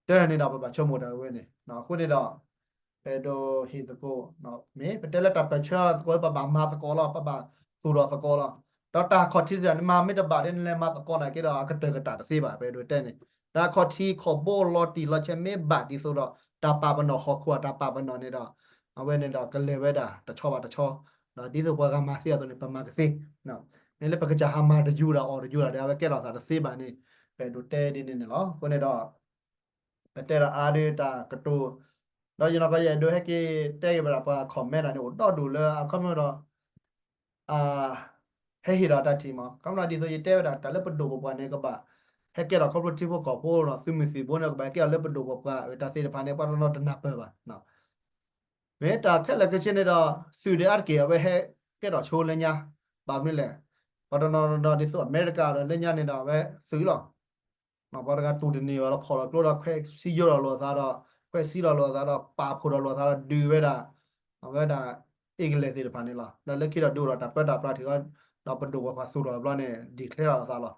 တၢ်န့ၣ်ဒီးပဘၣ်ဆိကမိၣ်တၢ်ဝဲန့ၣ် အဃိန့ၣ်ဒီး ပအဲၣ်ဒိးဟ့ၣ်သကိး မ့ၢ်ပတဲလၢတၢ်ပၢၢ်ဆၢသကိးလၢပဘၣ်မၤသကိးလီၤ ပဘၣ်သူၣ်ထီၣ်သကိးလီၤ. ဒီးတၢ်ခီၣ်ထံးတဖၣ်န့ၣ် နမၤမ့ၢ်တဘၣ်ဒီး နလဲၤမၤသကိးနာ်က့ဒီး အကတၢၢ်ကတၢၢ်တသ့ဘၣ် ပအဲၣ်ဒိးတဲန့ၣ် တၢ်ခီၣ်ထံးခီၣ်ဘိလီၤတံၢ်လီၤဆဲးမ့ၢ်ဘၣ်ဒ်သိးဒီး တၢ်ပာ်ပနီၣ်ဟီၣ်ခိၣ်အတၢ်ပာ်ပနီၣ်န့ၣ်ဒီး အဝဲန့ၣ်ဒီးကလဲၤဝဲဒၣ်တဆီဘၣ်တဆီ ဒီးဒ်သိးပှၤဂၤမၤသ့အသိးန့ၣ် ပမၤကသ့ မ့ၢ်လၢပကစၢ်ဟးမၤတယူၤဒီးအီၣ်တယူၤဒီး အဝဲကဲထီၣ်သးတသ့ဘၣ်န့ၣ် ပအဲၣ်ဒိးတဲဒ်န့ၣ်န့ၣ်လီၤ. အဃိန့ၣ်ဒီး ပတဲဒီးအါဒၣ်တၢ်ကတိၤ ဒီးယနီၢ်ကီးယအဲၣ်ဒိးဟဲက့ၤတဲက့ၤဝဲဒၣ်ပှၤ comment တၢ်န့ၣ် အိၣ်ဒီဒူၣ်လၢအခီပညီဒီး အဟဲဟ့ၣ်ဒီးတၢ်ထံၣ်မး ခီပညီဒ်သိးယတဲဝဲဒၣ် တၢ်လၢပဒိၣ်ပပှၢ်န့ၣ် ကဘၣ်ဟဲကဲထီၣ်ခီဖျိထံဖိကီၢ်ဖိဒီး သုးမုၢ်သံၣ်ဘိန့ၣ် ကဘၣ်ဟဲကဲထီၣ်လၢပဒိၣ်ပပှၢ် တၢ်သ့ၣ်တဖၣ်န့ၣ် ပှၤတနီၤတနၢ်ပၢၢ်ဘၣ် မ့ၢ်တၢ်ခဲလၢာ်ခဲဆ့န့ၣ်ဒီး သုးဒၣ်အါတက့ၢ် အဝဲဟဲကဲထီၣ်ဆိလၢညါ ဘၣ်မနုၤလဲၣ် ပှၤတနီၤဒီးဒ်သိးအမဲရကၤဒီးလၢညါန့ၣ်ဒီး အဝဲသုးလီၤ ပှၤတဂၤတူၢ်တန့ၢ်ဘၣ်ဒီး ဖီၣ်လီၤကျိဒီး ခွဲးစံယိၣ်လီၤလိာ်အသးဒီး ခွဲးစံလီၤလိာ်အသးဒီး ပာ်ဖှိၣ်ဒီးလိာ်အသးဒီး ဒုးဝဲဒၣ် အဝဲဒၣ် အ့ကလဲၢ်သ့ၣ်တဖၣ်န့ၣ်လီၤ. ဒီးလၢခံဒီးဒုးအိၣ်ဒီးတၢ်ပၢတၢ်ပြးထံၣ်ဃီ ဒီးပဒိၣ်ပပှၢ်သူၣ်ထီၣ်ဘျီန့ၣ် declare လီၤအသးလီၤ.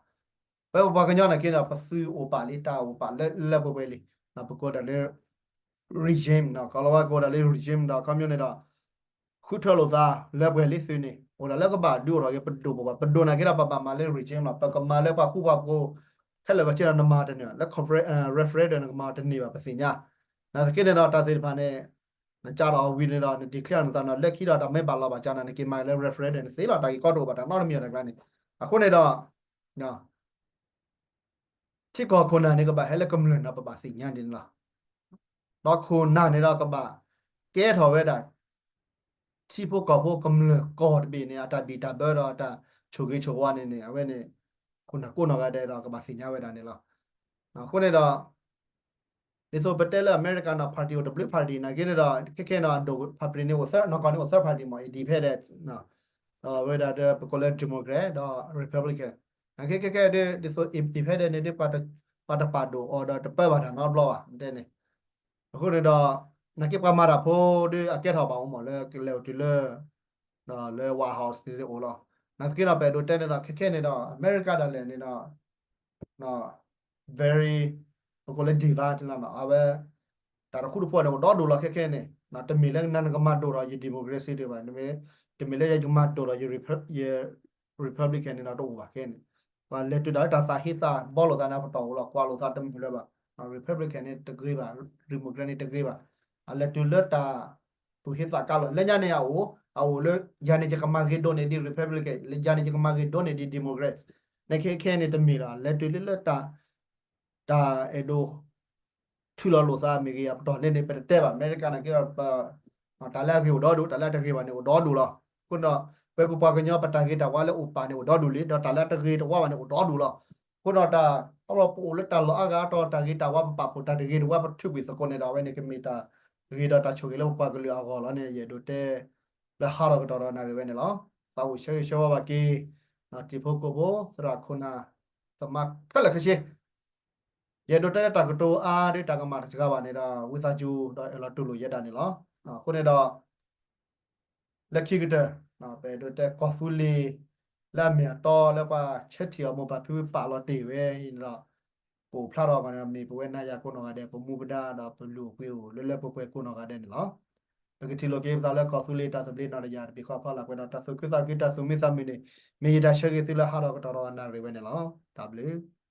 ပဝဲပပှၤကညီနာ်က့ဒီး ပသုးအိၣ်ပာ်လံတၢ်အိၣ်ပာ်လၢလၢပှဲၤပှဲၤလံ. ပကိးဒၣ်လၢ regime နီၤ ကီၢ်လီၤဝါကိးဒၣ်လၢ regime ဒီး ခီပညီန့ၣ်ဒီး ဃုထၢလိာ်သးလၢပှဲၤလံသုးန့ၣ် အိၣ်ဒၣ်လၢကဘၣ်ဒုးအိၣ်ထီၣ်က့ၤပဒိၣ်ပပှၢ် ပဒိၣ်နာ်က့ဒီး ပဘၣ်မၤလၢ regime နီၤ ပကမၤလၢပှၤဃူပှၤဖိး ခဲလၢာ်ခဲဆ့ဒီးနမၤတန့ၢ်ဘၣ် လၢ confer- referendum နကမၤတန့ၢ်ဘၣ် ပသ့ၣ်ညါ. နာ်သက့န့ၣ်ဒီး တၢ်သ့ၣ်တဖၣ်န့ၣ် နကးဒီးအဝံၤန့ၣ်ဒီး န declare နသးနီၤ လၢခံဒီးတၢ်မ့ၢ်ဘၣ်လီၤဘၣ်ကၢ်နၤ နက့ၤမၤလၢ referendum န့ၣ်သ့လီၤ တၢ်ဂ့ၢ်ကီတအိၣ်ဘၣ် တၢ်နီတမံၤအတၢ်ကျါန့ၣ်. အဃိန့ၣ်ဒီး ထံကီၢ်ခိၣ်နၢ်န့ၣ် ကဘၣ်ဟဲလၢကမျၢၢ်နီၤ ပဘၣ်သ့ၣ်ညါဒ်န့ၣ်လီၤ. ဒီးခိၣ်နၢ်န့ၣ်ဒီးကဘၣ်ကဲထီၣ်ဝဲဒၣ် ထံဖိကီၢ်ဖိကမျၢၢ်ကီၢ်တဘ့ၣ်န့ၣ် အတၢ်ဘံၣ်တၢ်ဘၢဒီးအတၢ်ဆိၣ်ဂ့ၤဆိၣ်ဝါန့ၣ်န့ၣ် အဝဲန့ၣ် ခိၣ်နၢ်ကိးနီၢ်ဂၤဒဲးဒီးကဘၣ်သ့ၣ်ညါဝဲဒၣ်န့ၣ်လီၤ. အဃိန့ၣ်ဒီး ဒ်သိးပတဲလၢအမဲရကၤနီၤ party အိၣ်တဘျုး party နာ်က့န့ၣ်ဒီး ခဲခဲန့ၣ်ဒီး party န့ၣ်အိၣ်သၢ နီၢ်ကီၢ်န့ၣ်အိၣ်သၢ party မး independent ဒီးဝဲဒၣ်ဒီးပကိးလၢ democrat ဒီး republican နာ်က့ခဲခဲဒ်သိး independent န့ၣ်ဒ် ပှၤတပာ်ဒိၣ်အီၤဒီးတပၢဘၣ်တၢ်နီတဘျီဘၣ် တဲန့ၣ်. အဃိန့ၣ်ဒီး နာ်က့ပှၤမၤတၢ်ဖိဒီးအကဲထီၣ်ဘၣ်အိၣ်မးလၢကလဲၤအိၣ်တုၤလၢ ဒီးလၢ White House န့ၣ်အိၣ်လီၤ. နာ်သက့ဒီး ပအဲၣ်ဒိးတဲန့ၣ်ဒီး ခဲခဲန့ၣ်ဒီး အမဲရကၤဒၣ်လဲာ်န့ၣ်ဒီး very ပကိးလၢ divide လီၤနီၤ အဝဲ တၢ်တဃူတဖိးန့ၣ် အိၣ်ဒီဒူၣ်လီၤခဲခဲန့ၣ် တမ့ၢ်လၢနကမၤဒိၣ်ဒီးယ democracy ဒံးဘၣ် တမ့ၢ်လၢယကမၤဒိၣ်ဒီးယ republican န့ၣ်ဒီးတအိၣ်ဘၣ်ခဲန့ၣ် ပှၤလဲၤတုၤဒၣ်လၢတၢ်သးဟ့သးဘီလိာ်သးန့ၣ် ပတီၢ်အိၣ်လီၤ ကွၢ်လိာ်သးတမုာ်လၢၤဘၣ်. Republican န့ၣ်တဂ့ၤဘၣ်, Democrat န့ၣ်တဂ့ၤဘၣ်. အလဲၤတုၤလၢတၢ်သူၣ်ဟ့သးကါလီၤ. လၢညါန့ၣ်အအိၣ်, အအိၣ်လၢ ယၤန့ၣ်ယကမၤဂ့ၤဒိၣ်န့ၢ်ဒံး Republican, ယၤန့ၣ်ယကမၤဂ့ၤဒိၣ်န့ၢ်ဒံး Democrat န့ၣ် ခဲခဲန့ၣ်တမ့ၢ်လီၤ. လဲၤတုၤလၢလၢတၢ် တၢ်အဲၣ်ဒိး ထုးလီၤလိာ်သးမ့ၢ်ဂ့ၤ အပတီၢ်လဲၣ်န့ၣ် ပတတဲဘၣ်. အမဲရကၤန့ၣ်က့ဒီး တၢ်လၢအဂ့ၤအိၣ်ဒီဒူၣ်, တၢ်လၢအတဂ့ၤဘၣ်န့ၣ်အိၣ်ဒီဒူၣ်လီၤ. အဃိဒီး ပဝဲပပှၤကညီပတၢ်ဂ့ၤတၢ်ဝါလၢအိၣ်ပာ်န့ၣ်အိၣ်ဒီဒူၣ်လံ, ဒီးတၢ်လၢအတဂ့ၤတဝါဘၣ်န့ၣ်အိၣ်ဒီဒူၣ်လီၤ. အဃိဒီးတၢ် ခီဖျိပအိၣ်လၢတၢ်လီၢ်အါဂၤအါတီၤ တၢ်ဂ့ၤတၢ်ဝါပပာ်ဖှိၣ်တၢ်တဂ့ၤတဝါပထုးကွံာ်သကိးန့ၣ်ဒီး အဝဲန့ၣ်ကမ့ၢ်တၢ်ဂ့ၤဒီးတၢ်ဆိၣ်ဂ့ၤလၢပပှၤကလုာ်အဂီၢ်လီၤန့ၣ် ယအဲၣ်ဒိးတဲ လၢဟးထီၣ်ကတီၢ်ဒီးနၣ်ရံၣ်ဝဲန့ၣ်လီၤ. သးအိၣ်ဆၢဂ့ၤဆၢဝါဘၣ်က့ၤ တံၤဖိကိးဖိ သရၣ်ခိၣ်နၢ် သမါခဲလၢာ်ခဲဆ့ ယအဲၣ်ဒိးတဲလၢတၢ်ကတိၤအါဒီးတၢ်ကမၣ်တစှၤဘၣ်န့ၣ်ဒီး ဝံသးစူၤဒီးအဲၣ်လီၤတူၢ်လိာ်ယဲဒၣ်န့ၣ်လီၤ. အဃိန့ၣ်ဒီး လၢခံကတၢၢ် ပအဲၣ်ဒိးတဲကီၢ်သူလ့ၤ လၢအမ့ၢ်အတီလၢပှၤဆၢထံၣ်အီၤမိၢ်ပၢ်ဖံဖုပာ်လီၤတ့ၢ်ဝဲအံၤန့ၣ်ဒီး ပအိၣ်ဖျါထီၣ်အဂီၢ်န့ၣ်ဒီး မ့ၢ်ပဝဲနၤယၤကိးနီၢ်ဂၤဒဲး ပမူပဒါဒီးပလုၢ်အိၣ်ပှ့ၤအိၣ်လၢလၢပှဲၤပှဲၤကိးနီၢ်ဂၤဒဲးန့ၣ်လီၤ. ပကထံၣ်လိာ်က့ၤပသးလၢကီၢ်သူလ့ၤတၢ်သဘျ့နီၢ်တယၢ်တဘ့ၣ်ဃီဖီလာ်ကွဲးဒီး တၢ်သူၣ်ခုသးခုတၢ်သူၣ်မံသးမုာ်န့ၣ် မ့ၢ်ယတၢ်ဆၢဂ့ၤသုလၢဟးထီၣ်ကတီၢ်ဒီးနၣ်ရံၣ်ဝဲန့ၣ်လီၤ. တၢ်ဘျုး